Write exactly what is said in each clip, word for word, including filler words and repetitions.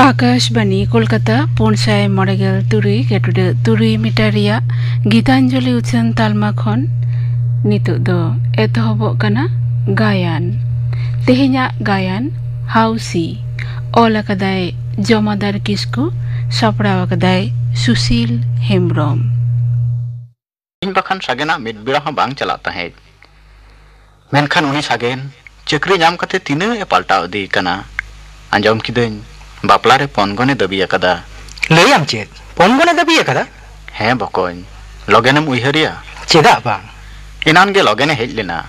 ᱟᱠᱟᱥᱵᱟᱱᱤ ᱠᱳᱞᱠᱟᱛᱟ, ᱯᱩᱱ ᱥᱟᱭ ᱢᱚᱬᱮ ᱜᱮᱞ ᱛᱩᱨᱩᱭ ᱜᱮᱴᱩᱰᱟᱹ ᱛᱩᱨᱩᱭ ᱢᱤᱴᱟᱨ ᱨᱮᱭᱟᱜ ᱜᱤᱛᱟᱧᱡᱚᱞᱤ ᱩᱪᱷᱟᱹᱱ ᱛᱟᱞᱢᱟ ᱠᱷᱚᱱ ᱱᱤᱛᱚᱜ ᱫᱚ ᱮᱛᱚᱦᱚᱵᱚᱜ ᱠᱟᱱᱟ ᱜᱟᱭᱟᱱ᱾ ᱛᱮᱦᱮᱧᱟᱜ ᱜᱟᱭᱟᱱ ᱦᱟᱣᱥᱤ, ᱚᱞ ᱟᱠᱟᱫᱟᱭ ᱡᱚᱢᱟᱫᱟᱨ ᱠᱤᱥᱠᱩ, ᱥᱟᱯᱲᱟᱣ ᱟᱠᱟᱫᱟᱭ ᱥᱩᱥᱤᱞ ᱦᱮᱢᱵᱽᱨᱚᱢ᱾ ᱤᱧ ᱵᱟᱠᱷᱟᱱ ᱥᱟᱜᱮᱱᱟᱜ ᱢᱤᱫ ᱵᱮᱲᱟ ᱦᱚᱸ ᱵᱟᱝ ᱪᱟᱞᱟᱜ ᱛᱟᱦᱮᱸᱫ᱾ ᱢᱮᱱᱠᱷᱟᱱ ᱩᱱᱤ ᱥᱟᱜᱮᱱ ᱪᱟᱹᱠᱨᱤ ᱧᱟᱢ ᱠᱟᱛᱮ ᱛᱤᱱᱟᱹᱜ ᱮ ᱯᱟᱞᱴᱟᱣ ᱤᱫᱤ ᱠᱟᱱᱟ᱾ ᱟᱸᱡᱚᱢ ᱠᱤᱫᱟᱹᱧ ᱵᱟᱯᱞᱟ ᱨᱮ ᱯᱚᱱᱜᱚᱱᱮ ᱫᱟᱹᱵᱤ ᱟᱠᱟᱫᱟ᱾ ᱞᱟᱹᱭᱟᱢ ᱪᱮᱫ? ᱯᱚᱱᱜᱚᱱᱮ ᱫᱟᱹᱵᱤ ᱟᱠᱟᱫᱟ? ᱦᱮᱸ ᱵᱚᱠᱚᱧ, ᱞᱚᱜᱮᱱᱮᱢ ᱩᱭᱦᱟᱹᱨᱮᱭᱟ? ᱪᱮᱫᱟᱜ ᱵᱟᱝ? ᱮᱱᱟᱱ ᱜᱮ ᱞᱚᱜᱮᱱᱮ ᱦᱮᱡ ᱞᱮᱱᱟ᱾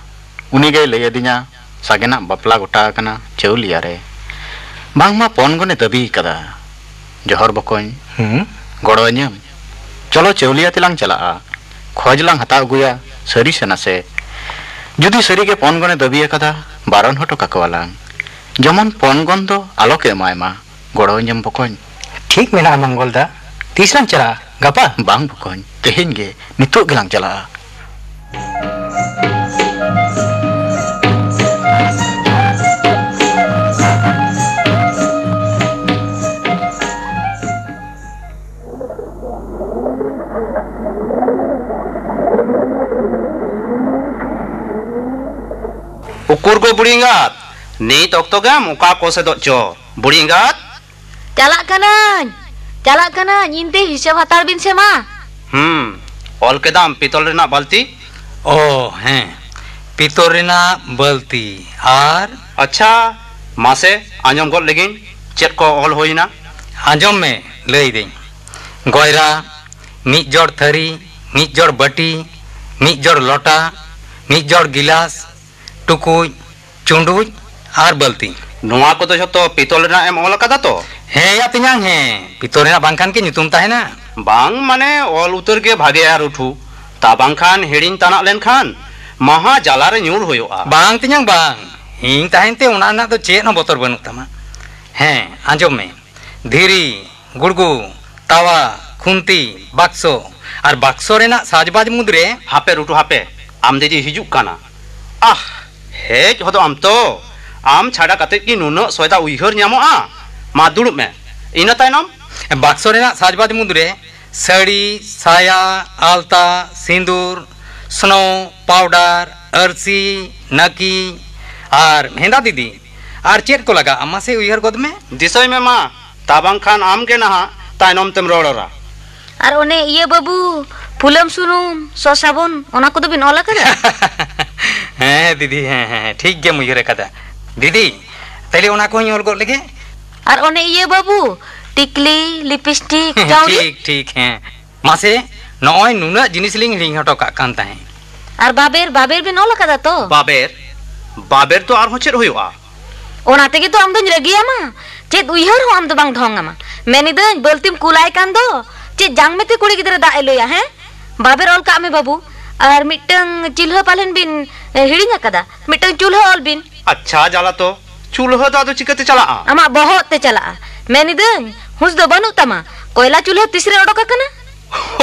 ᱩᱱᱤ ᱜᱮᱭ ᱞᱟᱹᱭ ᱟᱹᱫᱤᱧᱟ ᱥᱟᱜᱮᱱᱟᱜ ᱵᱟᱯᱞᱟ ᱜᱚᱴᱟ ᱟᱠᱟᱱᱟ ᱪᱟᱹᱣᱞᱤᱭᱟ ᱨᱮ᱾ ᱵᱟᱝᱢᱟ ᱯᱚᱱᱜᱚᱱᱮ ᱫᱟᱹᱵᱤ ᱟᱠᱟᱫᱟ᱾ ᱡᱚᱦᱚᱨ ᱵᱚᱠᱚᱧ᱾ ᱦᱩᱸ? ᱜᱚᱲᱚ ᱟᱹᱧᱟᱹᱢ? ᱪᱚᱞᱚ ᱪᱟᱹᱣᱞᱤᱭᱟ ᱛᱮᱞᱟᱝ ᱪᱟᱞᱟᱜᱼᱟ᱾ ᱠᱷᱚᱡᱽ ᱞᱟᱝ ᱦᱟᱛᱟᱣ ᱟᱹᱜᱩᱭᱟ ᱥᱟᱹᱨᱤ ᱥᱮ ᱱᱟᱥᱮ᱾ ᱡᱩᱫᱤ ᱥᱟᱹᱨᱤᱜᱮ ᱯᱚᱱᱜᱚᱱᱮ ᱫᱟᱹᱵᱤ ᱟᱠᱟᱫᱟ, ᱵᱟᱨᱚᱱ ᱦᱚᱴᱚ ᱠᱟᱠᱚᱣᱟᱞᱟᱝ᱾ ᱡᱮᱢᱚᱱ ᱯᱚᱱᱜᱚᱱ ᱫᱚ ᱟᱞᱚ ᱠᱚ ᱮᱢᱟᱭ ᱢᱟ᱾ ᱜᱚᱲᱚ ᱟᱹᱧᱟᱹᱢ ᱵᱚᱠᱚᱧ? ᱴᱷᱤᱠ ᱢᱮᱱᱟᱜᱼᱟ ᱢᱚᱝᱜᱚᱞ ᱫᱟ᱾ ᱛᱤᱥ ᱞᱟᱝ ᱪᱟᱞᱟᱜᱼᱟ? ᱜᱟᱯᱟ? ᱵᱟᱝ ᱵᱚᱠᱚᱧ, ᱛᱮᱦᱮᱧ ᱜᱮ, ᱱᱤᱛᱚᱜ ᱜᱮᱞᱟᱝ ᱪᱟᱞᱟᱜᱼᱟ᱾ ᱩᱠᱩᱨ ᱜᱚ ᱵᱩᱲᱤ ᱮᱸᱜᱟᱛ, ᱱᱤᱛ ᱚᱠᱛᱚ ᱜᱮᱢ ᱚᱠᱟ ᱠᱚ ᱥᱮᱫᱚᱜ ᱪᱚ? ᱵᱩᱲᱤ ᱮᱸᱜᱟᱛ! ᱪᱟᱞᱟᱜ ᱠᱟᱹᱱᱟᱹᱧ, ᱪᱟᱞᱟᱜ ᱠᱟᱹᱱᱟᱹᱧ, ᱤᱧ ᱛᱮ ᱦᱤᱥᱟᱹᱵ ᱦᱟᱛᱟᱲ ᱵᱤᱱ ᱥᱮ ᱢᱟ᱾ ᱦᱩᱸ, ᱚᱞ ᱠᱮᱫᱟᱢ ᱯᱤᱛᱚᱞ ᱨᱮᱱᱟᱜ ᱵᱟᱹᱞᱛᱤ? ᱚ, ᱦᱮᱸ, ᱯᱤᱛᱚᱞ ᱨᱮᱱᱟᱜ ᱵᱟᱹᱞᱛᱤ ᱟᱨ ᱟᱪᱪᱷᱟ, ᱢᱟᱥᱮ ᱟᱸᱡᱚᱢ ᱜᱚᱫ ᱞᱮᱜᱤᱧ, ᱪᱮᱫ ᱠᱚ ᱚᱞ ᱦᱩᱭᱱᱟ? ᱟᱸᱡᱚᱢ ᱢᱮ, ᱞᱟᱹᱭᱫᱟᱹᱧ᱾ ᱜᱚᱭᱨᱟ, ᱢᱤᱫ ᱡᱚᱲ ᱛᱷᱟᱹᱨᱤ, ᱢᱤᱫ ᱡᱚᱲ ᱵᱟᱹᱴᱤ, ᱢᱤᱫ ᱡᱚᱲ ᱞᱚᱴᱟ, ᱢᱤᱫ ᱡᱚᱲ ᱜᱤᱞᱟᱥ, ᱴᱩᱠᱩᱡ, ᱪᱩᱸᱰᱩᱡ ᱟᱨ ᱵᱟᱹᱞᱛᱤ᱾ ᱱᱚᱣᱟ ᱠᱚᱫᱚ ᱡᱷᱚᱛᱚ ᱯᱤᱛᱚᱞ ᱨᱮᱱᱟᱜ ᱮᱢ ᱚᱞ ᱟᱠᱟᱫᱟ ᱛᱚ? ᱦᱮᱸ ᱭᱟ ᱛᱮᱧᱟᱝ, ᱦᱮᱸ, ᱯᱤᱛᱚᱞ ᱨᱮᱱᱟᱜ ᱵᱟᱝᱠᱷᱟᱱ ᱠᱤ ᱧᱩᱛᱩᱢ ᱛᱟᱦᱮᱱᱟ? ᱵᱟᱝ, ᱢᱟᱱᱮ ᱚᱞ ᱩᱛᱟᱹᱨ ᱜᱮ ᱵᱷᱟᱜᱮᱭᱟ ᱨᱩᱴᱷᱩ, ᱛᱟ ᱵᱟᱝᱠᱷᱟᱱ ᱦᱤᱲᱤᱧ ᱛᱟᱱᱟᱜ ᱞᱮᱱᱠᱷᱟᱱ ᱢᱟᱦᱟ ᱡᱟᱞᱟ ᱨᱮ ᱧᱩᱨ ᱦᱩᱭᱩᱜᱼᱟ᱾ ᱵᱟᱝ ᱛᱮᱧᱟᱝ ᱵᱟᱝ, ᱤᱧ ᱛᱟᱦᱮᱱ ᱛᱮ ᱚᱱᱟ ᱨᱮᱱᱟᱜ ᱫᱚ ᱪᱮᱫ ᱦᱚᱸ ᱵᱚᱛᱚᱨ ᱵᱟᱹᱱᱩᱜ ᱛᱟᱢᱟ᱾ ᱦᱮᱸ, ᱟᱸᱡᱚᱢ ᱢᱮ, ᱫᱷᱤᱨᱤ, ᱜᱩᱲᱜᱩ, ᱛᱟᱣᱟ, ᱠᱷᱩᱱᱛᱤ, ᱵᱟᱠᱥᱚ ᱟᱨ ᱵᱟᱠᱥᱚ ᱨᱮᱱᱟᱜ ᱥᱟᱡᱽᱵᱟᱡᱽ ᱢᱩᱫᱽᱨᱮ ᱦᱟᱯᱮ ᱨᱩᱴᱩ, ᱦᱟᱯᱮ, ᱟᱢ ᱫᱤᱫᱤ ᱦᱤᱡᱩᱜ ᱠᱟᱱᱟ᱾ ᱟᱦ, ᱦᱮᱡ ᱦᱚᱫᱚᱜ ᱟᱢ ᱛᱚ? ᱟᱢ ᱪᱷᱟᱰᱟ ᱠᱟᱛᱮ ᱠᱤ ᱱᱩᱱᱟᱹᱜ ᱥᱚᱭᱫᱟ ᱩᱭᱦᱟᱹᱨ ᱧᱟᱢᱚᱜᱼᱟ? ᱢᱟ ᱫᱩᱲᱩᱵ ᱢᱮ, ᱤᱱᱟᱹ ᱛᱟᱭᱱᱚᱢ᱾ ᱵᱟᱠᱥᱚ ᱨᱮᱱᱟᱜ ᱥᱟᱡᱽᱵᱟᱡᱽ ᱢᱩᱫᱽᱨᱮ ᱥᱟᱹᱲᱤ, ᱥᱟᱭᱟ, ᱟᱞᱛᱟ, ᱥᱤᱸᱫᱩᱨ, ᱥᱱᱳ ᱯᱟᱣᱰᱟᱨ, ᱟᱹᱨᱥᱤ, ᱱᱟᱹᱠᱤ ᱟᱨ ᱦᱮᱸᱫᱟ ᱫᱤᱫᱤ᱾ ᱟᱨ ᱪᱮᱫ ᱠᱚ ᱞᱟᱜᱟᱜᱼᱟ, ᱢᱟᱥᱮ ᱩᱭᱦᱟᱹᱨ ᱜᱚᱫ ᱢᱮ᱾ ᱫᱤᱥᱟᱹᱭ ᱢᱮ ᱢᱟ, ᱛᱟ ᱵᱟᱝᱠᱷᱟᱱ ᱟᱢ ᱜᱮ ᱱᱟᱦᱟᱜ ᱛᱟᱭᱱᱚᱢ ᱛᱮᱢ ᱨᱚᱲᱟ᱾ ᱟᱨ ᱚᱱᱮ ᱤᱭᱟᱹ ᱵᱟᱹᱵᱩ, ᱯᱷᱩᱞᱟᱹᱢ ᱥᱩᱱᱩᱢ, ᱥᱚ ᱥᱟᱵᱚᱱ, ᱚᱱᱟ ᱠᱚᱫᱚ ᱵᱤᱱ ᱚᱞ ᱟᱠᱟᱫᱟ? ᱦᱮᱸ ᱫᱤᱫᱤ, ᱦᱮᱸ, ᱦᱮᱸ, ᱴᱷᱤᱠ ᱜᱮᱢ ᱩᱭᱦᱟᱹᱨ ᱟᱠᱟᱫᱟ᱾ ᱫᱤᱫᱤ, ᱛᱟᱦᱞᱮ ᱚᱱᱟ ᱠᱚᱦᱚᱸᱧ ᱚᱞ ᱜᱚᱫ ᱞᱮᱜᱮ᱾ ᱟᱨ ᱚᱱᱮ ᱤᱭᱟᱹ ᱵᱟᱹᱵᱩ, ᱴᱤᱠᱞᱤ, ᱞᱤᱯᱤᱥᱴᱤᱠ, ᱪᱟᱣᱲᱤ᱾ ᱴᱷᱤᱠ, ᱴᱷᱤᱠ, ᱦᱮᱸ᱾ ᱢᱟᱥᱮ, ᱱᱚᱜᱼᱚᱭ ᱱᱩᱱᱟᱹᱜ ᱡᱤᱱᱤᱥ ᱞᱤᱧ ᱦᱤᱲᱤᱧ ᱦᱚᱴᱚ ᱠᱟᱜ ᱠᱟᱱ ᱛᱟᱦᱮᱸᱫ᱾ ᱟᱨ ᱵᱟᱵᱮᱨ, ᱵᱟᱵᱮᱨ ᱵᱤᱱ ᱚᱞ ᱟᱠᱟᱫᱟ ᱛᱚ? ᱵᱟᱵᱮᱨ? ᱵᱟᱵᱮᱨ ᱫᱚ ᱟᱨᱦᱚᱸ ᱪᱮᱫ ᱦᱩᱭᱩᱜᱼᱟ? ᱚᱱᱟ ᱛᱮᱜᱮ ᱛᱚ ᱟᱢ ᱫᱚᱧ ᱨᱟᱹᱜᱤᱭᱟᱢᱟ᱾ ᱪᱮᱫ ᱩᱭᱦᱟᱹᱨ ᱦᱚᱸ ᱟᱢ ᱫᱚ ᱵᱟᱝ ᱰᱷᱚᱝ ᱟᱢᱟ᱾ ᱢᱮᱱᱤᱫᱟᱹᱧ, ᱵᱟᱹᱞᱛᱤᱢ ᱠᱩᱞᱟᱭ ᱠᱟᱱ ᱫᱚ᱾ ᱪᱮᱫ ᱡᱟᱝ ᱢᱮᱛᱮ ᱠᱩᱲᱤ ᱜᱤᱫᱽᱨᱟᱹ ᱫᱟᱜ ᱮ ᱞᱩᱭᱟ, ᱦᱮᱸ? ᱵᱟᱵᱮᱨ ᱚᱞ ᱠᱟᱜ ᱢᱮ ᱵᱟᱹᱵᱩ᱾ ᱟᱨ ᱢᱤᱫᱴᱟᱝ ᱪᱤᱞᱦᱟᱹ ᱯᱟᱞᱮᱱ ᱵᱤᱱ, ᱮ, ᱦᱤᱲᱤᱧ ᱟᱠᱟᱫᱟ? ᱢᱤᱫᱴᱟᱝ ᱪᱩᱞᱦᱟᱹ ᱚᱞ ᱵᱤᱱ᱾ ᱟᱪᱪᱷᱟ ᱡᱟᱞᱟ ᱛᱚ, ᱪᱩᱞᱦᱟᱹ ᱫᱚ ᱟᱫᱚ ᱪᱤᱠᱟᱹᱛᱮ ᱪᱟᱞᱟᱜᱼᱟ? ᱟᱢᱟᱜ ᱵᱚᱦᱚᱜ ᱛᱮ ᱪᱟᱞᱟᱜᱼᱟ᱾ ᱢᱮᱱᱤᱫᱟᱹᱧ, ᱦᱩᱸᱥ ᱫᱚ ᱵᱟᱹᱱᱩᱜ ᱛᱟᱢᱟ᱾ ᱠᱚᱭᱞᱟ ᱪᱩᱞᱦᱟᱹ ᱛᱤᱥᱨᱮ ᱚᱰᱚᱠ ᱟᱠᱟᱱᱟ?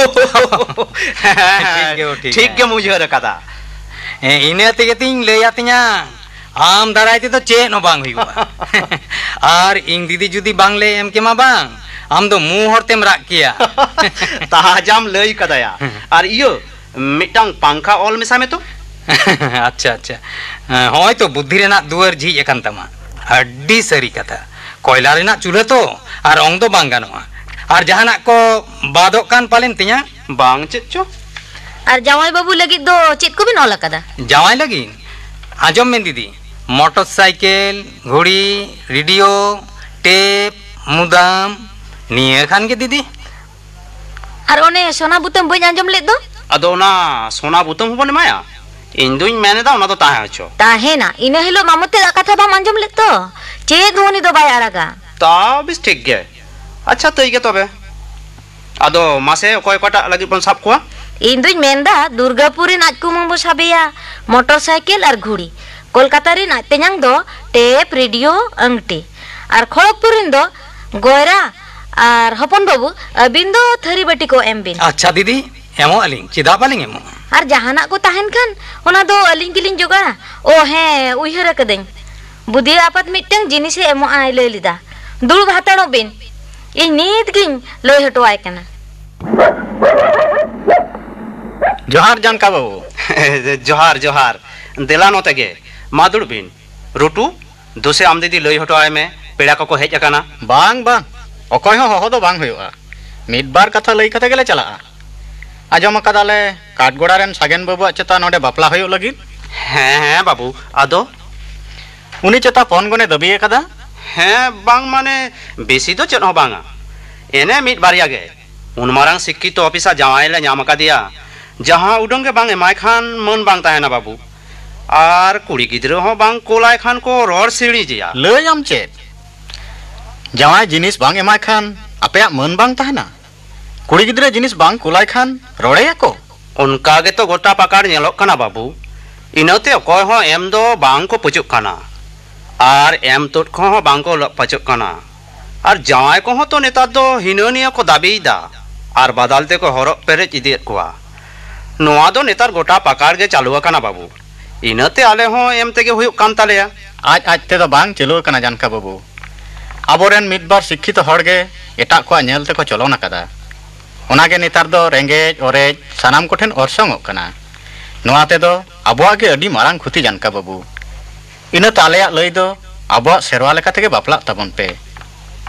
ᱴᱷᱤᱠ ᱜᱮ, ᱴᱷᱤᱠ ᱴᱷᱤᱠ ᱜᱮ᱾ ᱜᱮᱢ ᱩᱭᱦᱟᱹᱨ ᱟᱠᱟᱫᱟ᱾ ᱦᱮᱸ, ᱤᱱᱟᱹ ᱛᱮᱜᱮ ᱛᱤᱧ ᱞᱟᱹᱭ ᱟᱹᱛᱤᱧᱟ, ᱟᱢ ᱫᱟᱨᱟᱭ ᱛᱮᱫᱚ ᱪᱮᱫ ᱦᱚᱸ ᱵᱟᱝ ᱦᱩᱭᱩᱜᱼᱟ᱾ ᱟᱨ ᱤᱧ ᱫᱤᱫᱤ ᱡᱩᱫᱤ ᱵᱟᱝ ᱞᱮ ᱮᱢ ᱠᱮᱢᱟ ᱵᱟᱝ, ᱟᱢ ᱫᱚ ᱢᱩ ᱦᱚᱲ ᱛᱮᱢ ᱨᱟᱜ ᱠᱮᱭᱟ᱾ ᱛᱟᱡᱟᱢ ᱞᱟᱹᱭ ᱠᱟᱫᱟᱭᱟ᱾ ᱟᱨ ᱤᱭᱟᱹ, ᱢᱤᱫᱴᱟᱝ ᱯᱟᱝᱠᱷᱟ ᱚᱞ ᱢᱮᱥᱟ ᱢᱮ ᱛᱚ᱾ ᱟᱪᱪᱷᱟ, ᱟᱪᱪᱷᱟ᱾ ᱦᱮᱸ, ᱦᱚᱸᱜᱼᱚᱭ ᱛᱚ ᱵᱩᱫᱽᱫᱷᱤ ᱨᱮᱱᱟᱜ ᱫᱩᱣᱟᱹᱨ ᱡᱷᱤᱡ ᱟᱠᱟᱱ ᱛᱟᱢᱟ᱾ ᱟᱹᱰᱤ ᱥᱟᱹᱨᱤ ᱠᱟᱛᱷᱟ᱾ ᱠᱚᱭᱞᱟ ᱨᱮᱱᱟᱜ ᱪᱩᱞᱦᱟᱹ ᱛᱚ, ᱟᱨ ᱚᱝ ᱫᱚ ᱵᱟᱝ ᱜᱟᱱᱚᱜᱼᱟ᱾ ᱟᱨ ᱡᱟᱦᱟᱱᱟᱜ ᱠᱚ ᱵᱟᱫᱚᱜ ᱠᱟᱱ ᱯᱟᱞᱮᱱ ᱛᱤᱧᱟ? ᱵᱟᱝ, ᱪᱮᱫ ᱪᱚ᱾ ᱟᱨ ᱡᱟᱶᱟᱭ ᱵᱟᱹᱵᱩ ᱞᱟᱹᱜᱤᱫ ᱫᱚ ᱪᱮᱫ ᱠᱚᱵᱤᱱ ᱚᱞ ᱟᱠᱟᱫᱟ? ᱡᱟᱶᱟᱭ ᱞᱟᱹᱜᱤᱫ? ᱟᱸᱡᱚᱢ ᱢᱮ ᱫᱤᱫᱤ, ᱢᱚᱴᱚᱨ ᱥᱟᱭᱠᱮᱞ, ᱜᱷᱩᱲᱤ, ᱨᱮᱰᱤᱭᱳ, ᱴᱮᱯ, ᱢᱩᱫᱟᱢ, ᱱᱤᱭᱟᱹ ᱠᱷᱟᱱ ᱜᱮ ᱫᱤᱫᱤ᱾ ᱟᱨ ᱚᱱᱮ ᱥᱚᱱᱟ ᱵᱩᱛᱟᱹᱢ ᱵᱟᱹᱧ ᱟᱸᱡᱚᱢ ᱞᱮᱫ ᱫᱚ? ᱟᱫᱚ ᱚᱱᱟ ᱥᱚᱱᱟ ᱵᱩᱛᱟᱹᱢ ᱦᱚᱸᱵᱚᱱ ᱮᱢᱟᱭᱟ? ᱤᱧ ᱫᱩᱧ ᱢᱮᱱ ᱮᱫᱟ ᱚᱱᱟ ᱫᱚ ᱛᱟᱦᱮᱸ ᱦᱚᱪᱚ᱾ ᱛᱟᱦᱮᱱᱟ, ᱤᱱᱟᱹ ᱦᱤᱞᱳᱜ ᱢᱟᱢᱚ ᱛᱮᱫ ᱠᱟᱛᱷᱟ ᱵᱟᱢ ᱟᱸᱡᱚᱢ ᱞᱮᱫ ᱛᱚ? ᱪᱮᱫ ᱦᱚᱸ ᱩᱱᱤ ᱫᱚ ᱵᱟᱭ ᱟᱲᱟᱜᱟ᱾ ᱛᱟ ᱵᱮᱥ ᱴᱷᱤᱠ ᱜᱮ᱾ ᱟᱪᱪᱷᱟ, ᱛᱟᱹᱭ ᱜᱮ ᱛᱚᱵᱮ᱾ ᱟᱫᱚ ᱢᱟᱥᱮ, ᱚᱠᱚᱭ ᱚᱠᱟᱴᱟᱜ ᱞᱟᱹᱜᱤᱫ ᱵᱚᱱ ᱥᱟᱵ ᱠᱚᱣᱟ? ᱤᱧ ᱫᱩᱧ ᱢᱮᱱᱫᱟ ᱫᱩᱨᱜᱟᱯᱩᱨ ᱨᱮᱱ ᱟᱡ ᱠᱩᱢᱟᱹᱝ ᱵᱚ ᱥᱟᱵᱮᱭᱟ, ᱢᱚᱴᱚᱨ ᱥᱟᱭᱠᱮᱞ ᱟᱨ ᱜᱷᱩᱲᱤ᱾ ᱠᱳᱞᱠᱟᱛᱟ ᱨᱤᱱ ᱟᱡ ᱛᱮᱧᱟᱝ ᱫᱚ ᱴᱮᱯ, ᱨᱮᱰᱤᱭᱳ, ᱟᱝᱴᱤ᱾ ᱟᱨ ᱠᱷᱚᱲᱚᱜᱽᱯᱩᱨ ᱨᱤᱱ ᱫᱚ ᱜᱚᱭᱨᱟ᱾ ᱟᱨ ᱦᱚᱯᱚᱱ ᱵᱟᱹᱵᱩ, ᱟᱹᱵᱤᱱ ᱫᱚ ᱛᱷᱟᱹᱨᱤ ᱵᱟᱹᱴᱤ ᱠᱚ ᱮᱢ ᱵᱤᱱ᱾ ᱟᱪᱪᱷᱟ ᱫᱤᱫᱤ, ᱮᱢᱚᱜ ᱟᱹᱞᱤᱧ, ᱪᱮᱫᱟᱜ ᱵᱟᱹᱞᱤᱧ ᱮᱢᱚᱜᱼᱟ? ᱟᱨ ᱡᱟᱦᱟᱱᱟᱜ ᱠᱚ ᱛᱟᱦᱮᱱ ᱠᱷᱟᱱ, ᱚᱱᱟ ᱫᱚ ᱟᱹᱞᱤᱧ ᱜᱮᱞᱤᱧ ᱡᱚᱜᱟᱲᱟ᱾ ᱳ ᱦᱮᱸ, ᱩᱭᱦᱟᱹᱨ ᱟᱠᱟᱫᱟᱹᱧ, ᱵᱩᱫᱤᱭᱟᱹ ᱟᱯᱟᱛ ᱢᱤᱫᱴᱟᱝ ᱡᱤᱱᱤᱥᱮ ᱮᱢᱚᱜᱼᱟᱭ ᱞᱟᱹᱭ ᱞᱮᱫᱟ᱾ ᱫᱩᱲᱩᱵ ᱦᱟᱛᱟᱲᱚᱜ ᱵᱤᱱ, ᱤᱧ ᱱᱤᱛ ᱜᱤᱧ ᱞᱟᱹᱭ ᱦᱚᱴᱚ ᱟᱭ ᱠᱟᱱᱟ᱾ ᱡᱚᱦᱟᱨ ᱡᱟᱱᱠᱟ ᱵᱟᱹᱵᱩ᱾ ᱡᱚᱦᱟᱨ, ᱡᱚᱦᱟᱨ᱾ ᱫᱮᱞᱟ ᱱᱚᱛᱮ ᱜᱮ, ᱢᱟ ᱫᱩᱲᱩᱵ ᱵᱤᱱ᱾ ᱨᱩᱴᱩ, ᱫᱩᱥᱮ ᱟᱢ ᱫᱤᱫᱤ ᱞᱟᱹᱭ ᱦᱚᱴᱚ ᱟᱭ ᱢᱮ, ᱯᱮᱲᱟ ᱠᱚᱠᱚ ᱦᱮᱡ ᱟᱠᱟᱱᱟ᱾ ᱵᱟᱝ, ᱵᱟᱝ, ᱚᱠᱚᱭ ᱦᱚᱸ ᱦᱚᱦᱚ ᱫᱚ ᱵᱟᱝ ᱦᱩᱭᱩᱜᱼᱟ᱾ ᱢᱤᱫ ᱵᱟᱨ ᱠᱟᱛᱷᱟ ᱞᱟᱹᱭ ᱠᱟᱛᱮ ᱜᱮᱞᱮ ᱪᱟᱞᱟᱜᱼᱟ᱾ ᱟᱸᱡᱚᱢ ᱟᱠᱟᱫᱟᱞᱮ ᱠᱟᱴᱜᱚᱲᱟ ᱨᱮᱱ ᱥᱟᱜᱮᱱ ᱵᱟᱹᱵᱩᱣᱟᱜ ᱪᱮᱛᱟ ᱱᱚᱰᱮ ᱵᱟᱯᱞᱟ ᱦᱩᱭᱩᱜ ᱞᱟᱹᱜᱤᱫ᱾ ᱦᱮᱸ, ᱦᱮᱸ ᱵᱟᱹᱵᱩ, ᱟᱫᱚ? ᱩᱱᱤ ᱪᱮᱛᱟ ᱯᱚᱱ ᱜᱚᱱᱮ ᱫᱟᱹᱵᱤ ᱟᱠᱟᱫᱟ᱾ ᱦᱮᱸ, ᱵᱟᱝ ᱢᱟᱱᱮ, ᱵᱮᱥᱤ ᱫᱚ ᱪᱮᱫ ᱦᱚᱸ ᱵᱟᱝᱟ, ᱮᱱᱮ ᱢᱤᱫ ᱵᱟᱨᱭᱟ ᱜᱮ᱾ ᱩᱱ ᱢᱟᱨᱟᱝ ᱥᱤᱠᱠᱷᱤᱛᱚ ᱚᱯᱷᱤᱥᱟᱨ ᱡᱟᱶᱟᱭ ᱞᱮ ᱧᱟᱢ ᱟᱠᱟᱫᱮᱭᱟ, ᱡᱟᱦᱟᱸ ᱩᱰᱟᱹᱝ ᱜᱮ ᱵᱟᱝ ᱮᱢᱟᱭ ᱠᱷᱟᱱ ᱢᱟᱹᱱ ᱵᱟᱝ ᱛᱟᱦᱮᱱᱟ ᱵᱟᱹᱵᱩ᱾ ᱟᱨ ᱠᱩᱲᱤ ᱜᱤᱫᱽᱨᱟᱹ ᱦᱚᱸ ᱵᱟᱝ ᱠᱳᱞᱟᱭ ᱠᱷᱟᱱ ᱠᱚ ᱨᱚᱲ ᱥᱤᱬᱤᱡᱮᱭᱟ᱾ ᱞᱟᱹᱭᱟᱢ ᱪᱮᱫ? ᱡᱟᱶᱟᱭ ᱡᱤᱱᱤᱥ ᱵᱟᱝ ᱮᱢᱟᱭ ᱠᱷᱟᱱ ᱟᱯᱮᱭᱟᱜ ᱢᱟᱹᱱ ᱵᱟᱝ ᱛᱟᱦᱮᱱᱟ? ᱠᱩᱲᱤ ᱜᱤᱫᱽᱨᱟᱹ ᱡᱤᱱᱤᱥ ᱵᱟᱝ ᱠᱳᱞᱟᱭ ᱠᱷᱟᱱ ᱨᱚᱲᱮᱭᱟᱠᱚ? ᱚᱱᱠᱟ ᱜᱮᱛᱚ ᱜᱚᱴᱟ ᱯᱟᱠᱟᱲ ᱧᱮᱞᱚᱜ ᱠᱟᱱᱟ ᱵᱟᱹᱵᱩ᱾ ᱤᱱᱟᱹᱛᱮ ᱚᱠᱚᱭ ᱦᱚᱸ ᱮᱢ ᱫᱚ ᱵᱟᱝ ᱠᱚ ᱯᱟᱹᱪᱩᱜ ᱠᱟᱱᱟ᱾ ᱟᱨ ᱮᱢ ᱛᱩᱫ ᱠᱚᱦᱚᱸ ᱵᱟᱝ ᱠᱚ ᱞᱚᱜ ᱯᱟᱹᱪᱩᱜ ᱠᱟᱱᱟ᱾ ᱟᱨ ᱡᱟᱶᱟᱭ ᱠᱚᱦᱚᱸ ᱛᱚ ᱱᱮᱛᱟᱨ ᱫᱚ ᱦᱤᱱᱟᱹ ᱱᱤᱭᱟᱹ ᱠᱚ ᱫᱟᱹᱵᱤᱭᱮᱫᱟ᱾ ᱟᱨ ᱵᱟᱫᱟᱞ ᱛᱮᱠᱚ ᱦᱚᱨᱚᱜ ᱯᱮᱨᱮᱡ ᱤᱫᱤᱭᱮᱫ ᱠᱚᱣᱟ᱾ ᱱᱚᱣᱟ ᱫᱚ ᱱᱮᱛᱟᱨ ᱜᱚᱴᱟ ᱯᱟᱠᱟᱲ ᱜᱮ ᱪᱟᱹᱞᱩ ᱟᱠᱟᱱᱟ ᱵᱟᱹᱵᱩ᱾ ᱤᱱᱟᱹᱛᱮ ᱟᱞᱮ ᱦᱚᱸ ᱮᱢ ᱛᱮᱜᱮ ᱦᱩᱭᱩᱜ ᱠᱟᱱ ᱛᱟᱞᱮᱭᱟ᱾ ᱟᱡ ᱟᱡ ᱛᱮᱫᱚ ᱵᱟᱝ ᱪᱟᱹᱞᱩ ᱟᱠᱟᱱᱟ ᱡᱟᱱᱠᱟ ᱵᱟᱹᱵᱩ᱾ ᱟᱵᱚᱨᱮᱱ ᱢᱤᱫ ᱵᱟᱨ ᱥᱤᱠᱠᱷᱤᱛᱚ ᱦᱚᱲ ᱜᱮ ᱮᱴᱟᱜ ᱠᱚᱣᱟᱜ ᱧᱮᱞ ᱛᱮᱠᱚ ᱪᱚᱞᱚᱱ ᱟᱠᱟᱫᱟ᱾ ᱚᱱᱟᱜᱮ ᱱᱮᱛᱟᱨ ᱫᱚ ᱨᱮᱸᱜᱮᱡ ᱚᱨᱮᱡ ᱥᱟᱱᱟᱢ ᱠᱚᱴᱷᱮᱱ ᱚᱨᱥᱚᱝᱚᱜ ᱠᱟᱱᱟ᱾ ᱱᱚᱣᱟ ᱛᱮᱫᱚ ᱟᱵᱚᱣᱟᱜ ᱜᱮ ᱟᱹᱰᱤ ᱢᱟᱨᱟᱝ ᱠᱷᱚᱛᱤ ᱡᱟᱱᱠᱟ ᱵᱟᱹᱵᱩ᱾ ᱤᱱᱟᱹᱛᱮ ᱟᱞᱮᱭᱟᱜ ᱞᱟᱹᱭ ᱫᱚ ᱟᱵᱚᱣᱟᱜ ᱥᱮᱨᱣᱟ ᱞᱮᱠᱟ ᱛᱮᱜᱮ ᱵᱟᱯᱞᱟᱜ ᱛᱟᱵᱚᱱ ᱯᱮ᱾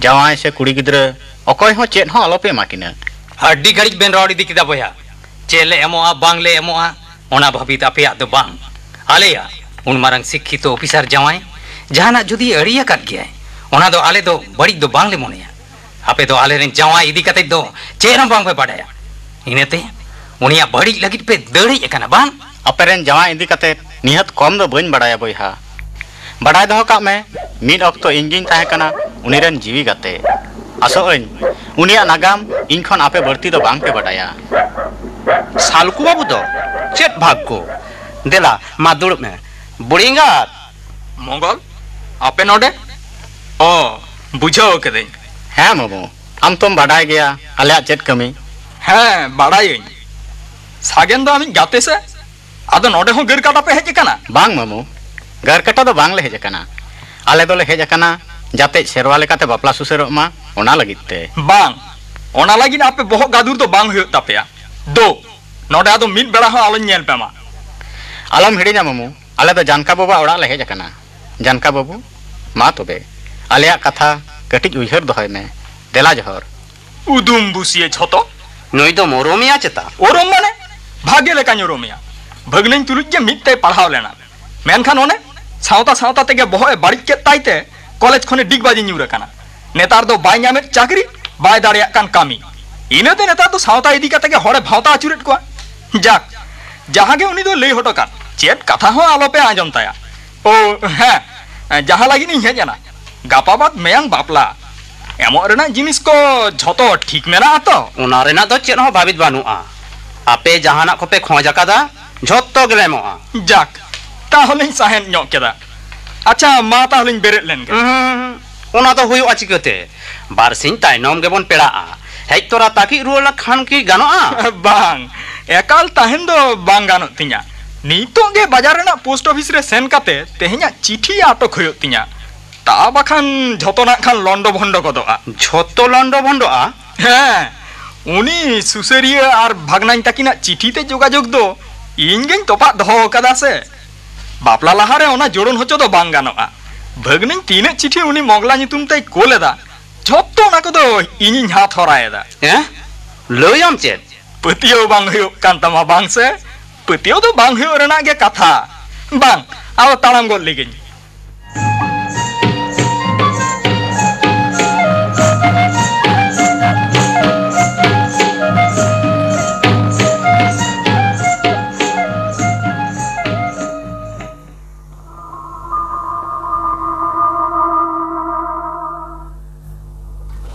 ᱡᱟᱶᱟᱭ ᱥᱮ ᱠᱩᱲᱤ ᱜᱤᱫᱽᱨᱟᱹ ᱚᱠᱚᱭ ᱦᱚᱸ ᱪᱮᱫ ᱦᱚᱸ ᱟᱞᱚᱯᱮ ᱮᱢᱟ ᱠᱤᱱᱟ᱾ ᱟᱹᱰᱤ ᱜᱷᱟᱹᱲᱤᱡ ᱵᱮᱱ ᱨᱚᱲ ᱤᱫᱤ ᱠᱮᱫᱟ ᱵᱚᱭᱦᱟ᱾ ᱪᱮᱫ ᱞᱮ ᱮᱢᱚᱜᱼᱟ ᱵᱟᱝ ᱞᱮ ᱮᱢᱚᱜᱼᱟ, ᱚᱱᱟ ᱵᱷᱟᱹᱵᱤᱛ ᱟᱯᱮᱭᱟᱜ ᱫᱚ ᱵᱟᱝ, ᱟᱞᱮᱭᱟᱜ᱾ ᱩᱱ ᱢᱟᱨᱟᱝ ᱥᱤᱠᱠᱷᱤᱛᱚ ᱚᱯᱷᱤᱥᱟᱨ ᱡᱟᱶᱟᱭ ᱡᱟᱦᱟᱱᱟᱜ ᱡᱩᱫᱤ ᱟᱹᱲᱤ ᱟᱠᱟᱫ ᱜᱮᱭᱟᱭ, ᱚᱱᱟ ᱫᱚ ᱟᱞᱮ ᱫᱚ ᱵᱟᱹᱲᱤᱡ ᱫᱚ ᱵᱟᱝ ᱞᱮ ᱢᱚᱱᱮᱭᱟ᱾ ᱟᱯᱮ ᱫᱚ ᱟᱞᱮᱨᱮᱱ ᱡᱟᱶᱟᱭ ᱤᱫᱤ ᱠᱟᱛᱮ ᱫᱚ ᱪᱮᱫ ᱦᱚᱸ ᱵᱟᱝ ᱯᱮ ᱵᱟᱰᱟᱭᱟ᱾ ᱤᱱᱟᱹᱛᱮ ᱩᱱᱤᱭᱟᱜ ᱵᱟᱹᱲᱤᱡ ᱞᱟᱹᱜᱤᱫ ᱯᱮ ᱫᱟᱹᱲ ᱦᱮᱡ ᱟᱠᱟᱱᱟ ᱵᱟᱝ? ᱟᱯᱮᱨᱮᱱ ᱡᱟᱶᱟᱭ ᱤᱫᱤ ᱠᱟᱛᱮ ᱱᱤᱦᱟᱹᱛ ᱠᱚᱢ ᱫᱚ ᱵᱟᱹᱧ ᱵᱟᱰᱟᱭᱟ ᱵᱚᱭᱦᱟ᱾ ᱵᱟᱰᱟᱭ ᱫᱚᱦᱚ ᱠᱟᱜ ᱢᱮ, ᱢᱤᱫ ᱚᱠᱛᱚ ᱤᱧ ᱜᱤᱧ ᱛᱟᱦᱮᱸ ᱠᱟᱱᱟ ᱩᱱᱤ ᱨᱮᱱ ᱡᱤᱣᱤ ᱜᱟᱛᱮ᱾ ᱟᱥᱚᱜ ᱟᱹᱧ ᱩᱱᱤᱭᱟᱜ ᱱᱟᱜᱟᱢ ᱤᱧ ᱠᱷᱚᱱ ᱟᱯᱮ ᱵᱟᱹᱲᱛᱤ ᱫᱚ ᱵᱟᱝ ᱯᱮ ᱵᱟᱰᱟᱭᱟ᱾ ᱥᱟᱞᱠᱩ ᱵᱟᱹᱵᱩ ᱫᱚ ᱪᱮᱫ ᱵᱷᱟᱜᱽᱜᱚ? ᱫᱮᱞᱟ, ᱢᱟ ᱫᱩᱲᱩᱵ ᱢᱮ᱾ ᱵᱩᱲᱤ ᱮᱸᱜᱟᱛ! ᱢᱚᱝᱜᱚᱞ, ᱟᱯᱮ ᱱᱚᱰᱮ? ᱚ, ᱵᱩᱡᱷᱟᱹᱣ ᱠᱟᱹᱫᱟᱹᱧ᱾ ᱦᱮᱸ ᱢᱟᱢᱩ, ᱟᱢ ᱛᱚᱢ ᱵᱟᱰᱟᱭ ᱜᱮᱭᱟ ᱟᱞᱮᱭᱟᱜ ᱪᱮᱫ ᱠᱟᱹᱢᱤ᱾ ᱦᱮᱸ, ᱵᱟᱰᱟᱭᱟᱹᱧ᱾ ᱥᱟᱜᱮᱱ ᱫᱚ ᱟᱢᱤᱡ ᱜᱟᱛᱮ ᱥᱮ? ᱟᱫᱚ ᱱᱚᱰᱮ ᱦᱚᱸ ᱜᱟᱹᱨ ᱠᱟᱴᱟ ᱯᱮ ᱦᱮᱡ ᱟᱠᱟᱱᱟ? ᱵᱟᱝ ᱢᱟᱢᱩ, ᱜᱟᱹᱨ ᱠᱟᱴᱟ ᱫᱚ ᱵᱟᱝ ᱞᱮ ᱦᱮᱡ ᱟᱠᱟᱱᱟ᱾ ᱟᱞᱮ ᱫᱚᱞᱮ ᱦᱮᱡ ᱟᱠᱟᱱᱟ ᱡᱟᱛᱮ ᱥᱮᱨᱣᱟ ᱞᱮᱠᱟᱛᱮ ᱵᱟᱯᱞᱟ ᱥᱩᱥᱟᱹᱨᱚᱜ ᱢᱟ, ᱚᱱᱟ ᱞᱟᱹᱜᱤᱫ ᱛᱮ᱾ ᱵᱟᱝ, ᱚᱱᱟ ᱞᱟᱹᱜᱤᱫ ᱟᱯᱮ ᱵᱚᱦᱚᱜ ᱜᱟᱹᱫᱩᱨ ᱫᱚ ᱵᱟᱝ ᱦᱩᱭᱩᱜ ᱛᱟᱯᱮᱭᱟ᱾ ᱫᱳ, ᱱᱚᱰᱮ ᱟᱫᱚ ᱢᱤᱫ ᱵᱮᱲᱟ ᱦᱚᱸ ᱟᱞᱚᱧ ᱧᱮᱞ ᱯᱮ ᱢᱟ᱾ ᱟᱞᱚᱢ ᱦᱤᱲᱤᱧᱟ ᱢᱟᱢᱩ, ᱟᱞᱮ ᱫᱚ ᱡᱟᱱᱠᱟ ᱵᱟᱵᱟ ᱚᱲᱟᱜ ᱞᱮ ᱦᱮᱡ ᱟᱠᱟᱱᱟ᱾ ᱡᱟᱱᱠᱟ ᱵᱟᱹᱵᱩ, ᱢᱟ ᱛᱚᱵᱮ, ᱟᱞᱮᱭᱟᱜ ᱠᱟᱛᱷᱟ ᱠᱟᱹᱴᱤᱡ ᱩᱭᱦᱟᱹᱨ ᱫᱚᱦᱚᱭ ᱢᱮ᱾ ᱫᱮᱞᱟ ᱡᱚᱦᱚᱨ᱾ ᱩᱫᱩᱢ ᱵᱩᱥᱤᱭᱟᱹ ᱡᱷᱚᱛᱚ᱾ ᱱᱩᱭ ᱫᱚ ᱢᱚᱨᱚᱢᱤᱭᱟ ᱪᱮᱛᱟ? ᱚᱨᱚᱢ ᱢᱟᱱᱮ? ᱵᱷᱟᱜᱮ ᱞᱮᱠᱟᱧ ᱚᱨᱚᱢᱮᱭᱟ᱾ ᱵᱷᱟᱹᱜᱽᱱᱟᱹᱧ ᱛᱩᱞᱩᱡ ᱜᱮ ᱢᱤᱫ ᱛᱮᱭ ᱯᱟᱲᱦᱟᱣ ᱞᱮᱱᱟ᱾ ᱢᱮᱱᱠᱷᱟᱱ ᱚᱱᱮ ᱥᱟᱶᱛᱟ ᱥᱟᱶᱛᱟ ᱛᱮᱜᱮ ᱵᱚᱦᱚᱜ ᱮ ᱵᱟᱹᱲᱤᱡ ᱠᱮᱫ ᱛᱟᱭ ᱛᱮ ᱠᱚᱞᱮᱡᱽ ᱠᱷᱚᱱᱮ ᱰᱤᱜᱽᱵᱟᱡᱤ ᱧᱩᱨ ᱟᱠᱟᱱᱟ᱾ ᱱᱮᱛᱟᱨ ᱫᱚ ᱵᱟᱭ ᱧᱟᱢᱮᱫ ᱪᱟᱹᱠᱨᱤ, ᱵᱟᱭ ᱫᱟᱲᱮᱭᱟᱜ ᱠᱟᱱ ᱠᱟᱹᱢᱤ᱾ ᱤᱱᱟᱹᱛᱮ ᱱᱮᱛᱟᱨ ᱫᱚ ᱥᱟᱶᱛᱟ ᱤᱫᱤ ᱠᱟᱛᱮ ᱜᱮ ᱦᱚᱲᱮ ᱵᱷᱟᱶᱛᱟ ᱟᱹᱪᱩᱨᱮᱫ ᱠᱚᱣᱟ᱾ ᱡᱟᱠ, ᱡᱟᱦᱟᱸ ᱜᱮ ᱩᱱᱤ ᱫᱚ ᱞᱟᱹᱭ ᱦᱚᱴᱚ ᱠᱟᱫ, ᱪᱮᱫ ᱠᱟᱛᱷᱟ ᱦᱚᱸ ᱟᱞᱚᱯᱮ ᱟᱸᱡᱚᱢ ᱛᱟᱭᱟ᱾ ᱳ, ᱦᱮᱸ, ᱡᱟᱦᱟᱸ ᱞᱟᱹᱜᱤᱫ ᱤᱧ ᱦᱮᱡ ᱮᱱᱟ, ᱜᱟᱯᱟ ᱵᱟᱫ ᱢᱮᱭᱟᱝ ᱵᱟᱯᱞᱟ᱾ ᱮᱢᱚᱜ ᱨᱮᱱᱟᱜ ᱡᱤᱱᱤᱥ ᱠᱚ ᱡᱷᱚᱛᱚ ᱴᱷᱤᱠ ᱢᱮᱱᱟᱜᱼᱟ ᱛᱚ? ᱚᱱᱟ ᱨᱮᱱᱟᱜ ᱫᱚ ᱪᱮᱫ ᱦᱚᱸ ᱵᱟᱵᱤᱫ ᱵᱟᱹᱱᱩᱜᱼᱟ᱾ ᱟᱯᱮ ᱡᱟᱦᱟᱱᱟᱜ ᱠᱚᱯᱮ ᱠᱷᱚᱡᱽ ᱟᱠᱟᱫᱟ, ᱡᱷᱚᱛᱚ ᱜᱮᱞᱮ ᱮᱢᱚᱜᱼᱟ᱾ ᱡᱟᱠ, ᱛᱟᱦᱚᱞᱮᱧ ᱥᱟᱦᱮᱫ ᱧᱚᱜ ᱠᱮᱫᱟ᱾ ᱟᱪᱪᱷᱟ, ᱢᱟ ᱛᱟᱦᱚᱞᱮᱧ ᱵᱮᱨᱮᱫ ᱞᱮᱱ ᱜᱮ᱾ ᱩᱸᱦᱩᱸ, ᱚᱱᱟ ᱫᱚ ᱦᱩᱭᱩᱜᱼᱟ ᱪᱤᱠᱟᱹᱛᱮ? ᱵᱟᱨᱥᱤᱧ ᱛᱟᱭᱱᱚᱢ ᱜᱮᱵᱚᱱ ᱯᱮᱲᱟᱜᱼᱟ᱾ ᱦᱮᱡ ᱛᱚᱨᱟ ᱛᱟᱹᱠᱤᱡ ᱨᱩᱣᱟᱹᱲ ᱞᱮᱠᱷᱟᱱ ᱠᱤ ᱜᱟᱱᱚᱜᱼᱟ? ᱵᱟᱝ, ᱮᱠᱟᱞ ᱛᱟᱦᱮᱱ ᱫᱚ ᱵᱟᱝ ᱜᱟᱱᱚᱜ ᱛᱤᱧᱟ᱾ ᱱᱤᱛᱚᱜ ᱜᱮ ᱵᱟᱡᱟᱨ ᱨᱮᱱᱟᱜ ᱯᱳᱥᱴ ᱚᱯᱷᱤᱥ ᱨᱮ ᱥᱮᱱ ᱠᱟᱛᱮ ᱛᱮᱦᱮᱧᱟᱜ ᱪᱤᱴᱷᱤ ᱟᱴᱚᱠ ᱦᱩᱭᱩᱜ ᱛᱤᱧᱟ᱾ ᱛᱟ ᱵᱟᱠᱷᱟᱱ ᱡᱷᱚᱛᱚ ᱱᱟᱜ ᱠᱷᱟᱱ ᱞᱚᱱᱰᱚ ᱵᱷᱚᱱᱰᱚ ᱜᱚᱫᱚᱜᱼᱟ᱾ ᱡᱷᱚᱛᱚ ᱞᱚᱱᱰᱚ ᱵᱷᱚᱱᱰᱚᱜᱼᱟ? ᱦᱮᱸ, ᱩᱱᱤ ᱥᱩᱥᱟᱹᱨᱤᱭᱟᱹ ᱟᱨ ᱵᱷᱟᱜᱽᱱᱟᱧ ᱛᱟᱹᱠᱤᱱᱟᱜ ᱪᱤᱴᱷᱤ ᱛᱮ ᱡᱳᱜᱟᱡᱳᱜᱽ ᱫᱚ ᱤᱧ ᱜᱮᱧ ᱛᱚᱯᱟᱜ ᱫᱚᱦᱚ ᱟᱠᱟᱫᱟ ᱥᱮ᱾ ᱵᱟᱯᱞᱟ ᱞᱟᱦᱟᱨᱮ ᱚᱱᱟ ᱡᱳᱲᱚᱱ ᱦᱚᱪᱚ ᱫᱚ ᱵᱟᱝ ᱜᱟᱱᱚᱜᱼᱟ᱾ ᱵᱷᱟᱹᱜᱽᱱᱟᱹᱧ ᱛᱤᱱᱟᱹᱜ ᱪᱤᱴᱷᱤ ᱩᱱᱤ ᱢᱚᱜᱽᱞᱟ ᱧᱩᱛᱩᱢ ᱛᱮᱭ ᱠᱳᱞ ᱮᱫᱟ, ᱡᱷᱚᱛᱚ ᱚᱱᱟ ᱠᱚᱫᱚ ᱤᱧᱤᱧ ᱦᱟᱛ ᱦᱚᱨᱟᱭᱮᱫᱟ᱾ ᱦᱮᱸ? ᱞᱟᱹᱭᱟᱢ ᱪᱮᱫ? ᱯᱟᱹᱛᱭᱟᱹᱣ ᱵᱟᱝ ᱦᱩᱭᱩᱜ ᱠᱟᱱ ᱛᱟᱢᱟ, ᱵᱟᱝ ᱥᱮ? ᱯᱟᱹᱛᱭᱟᱹᱣ ᱫᱚ ᱵᱟᱝ ᱦᱩᱭᱩᱜ ᱨᱮᱱᱟᱜ ᱜᱮ ᱠᱟᱛᱷᱟ᱾ ᱵᱟᱝ, ᱟᱫᱚ ᱛᱟᱲᱟᱢ ᱜᱚᱫ ᱞᱮᱜᱤᱧ᱾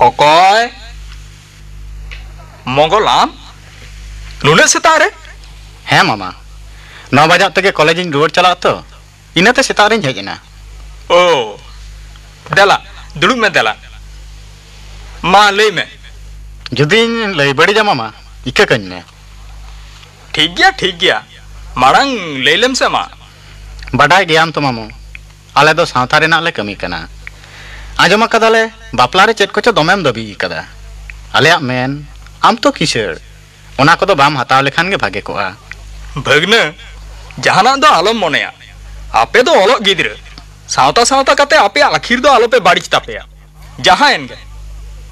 ᱚᱠᱚᱭ? ᱢᱚᱝᱜᱚᱞ, ᱟᱢ? ᱱᱩᱱᱟᱹᱜ ᱥᱮᱛᱟᱜ ᱨᱮ? ᱦᱮᱸ ᱢᱟᱢᱟ, ᱱᱚ ᱵᱟᱡᱟᱜ ᱛᱮᱜᱮ ᱠᱚᱞᱮᱡᱽ ᱤᱧ ᱨᱩᱣᱟᱹᱲ ᱪᱟᱞᱟᱜᱼᱟ ᱛᱚ᱾ ᱤᱱᱟᱹᱛᱮ ᱥᱮᱛᱟᱜ ᱨᱤᱧ ᱦᱮᱡ ᱮᱱᱟ᱾ ᱳ, ᱫᱮᱞᱟ, ᱫᱩᱲᱩᱵ ᱢᱮ ᱫᱮᱞᱟ᱾ ᱢᱟ, ᱞᱟᱹᱭ ᱢᱮ᱾ ᱡᱩᱫᱤᱧ ᱞᱟᱹᱭ ᱵᱟᱹᱲᱤᱡ ᱟᱢᱟ, ᱢᱟ, ᱤᱠᱟᱹ ᱠᱟᱹᱧ ᱢᱮ᱾ ᱴᱷᱤᱠ ᱜᱮᱭᱟ, ᱴᱷᱤᱠ ᱜᱮᱭᱟ, ᱢᱟᱲᱟᱝ ᱞᱟᱹᱭ ᱞᱮᱢ ᱥᱮ ᱢᱟ᱾ ᱵᱟᱰᱟᱭ ᱜᱮᱭᱟᱢ ᱛᱚ, ᱢᱟᱢᱚ, ᱟᱞᱮ ᱫᱚ ᱥᱟᱶᱛᱟ ᱨᱮᱱᱟᱜ ᱞᱮ ᱠᱟᱹᱢᱤ ᱠᱟᱱᱟ᱾ ᱟᱸᱡᱚᱢ ᱟᱠᱟᱫᱟᱞᱮ, ᱵᱟᱯᱞᱟ ᱨᱮ ᱪᱮᱫ ᱠᱚᱪᱚ ᱫᱚᱢᱮᱢ ᱫᱟᱹᱵᱤ ᱟᱠᱟᱫᱟ᱾ ᱟᱞᱮᱭᱟᱜ ᱢᱮᱱ, ᱟᱢ ᱛᱚ ᱠᱤᱥᱟᱹᱲ, ᱚᱱᱟ ᱠᱚᱫᱚ ᱵᱟᱢ ᱦᱟᱛᱟᱣ ᱞᱮᱠᱷᱟᱱ ᱜᱮ ᱵᱷᱟᱜᱮ ᱠᱚᱜᱼᱟ᱾ ᱵᱷᱟᱹᱜᱽᱱᱟᱹ, ᱡᱟᱦᱟᱱᱟᱜ ᱫᱚ ᱟᱞᱚᱢ ᱢᱚᱱᱮᱭᱟ᱾ ᱟᱯᱮ ᱫᱚ ᱚᱞᱚᱜ ᱜᱤᱫᱽᱨᱟᱹ, ᱥᱟᱶᱛᱟ ᱥᱟᱶᱛᱟ ᱠᱟᱛᱮ ᱟᱯᱮᱭᱟᱜ ᱟᱹᱠᱷᱤᱨ ᱫᱚ ᱟᱞᱚᱯᱮ ᱵᱟᱹᱲᱤᱡ ᱛᱟᱯᱮᱭᱟ᱾ ᱡᱟᱦᱟᱸᱭᱮᱱ ᱜᱮ,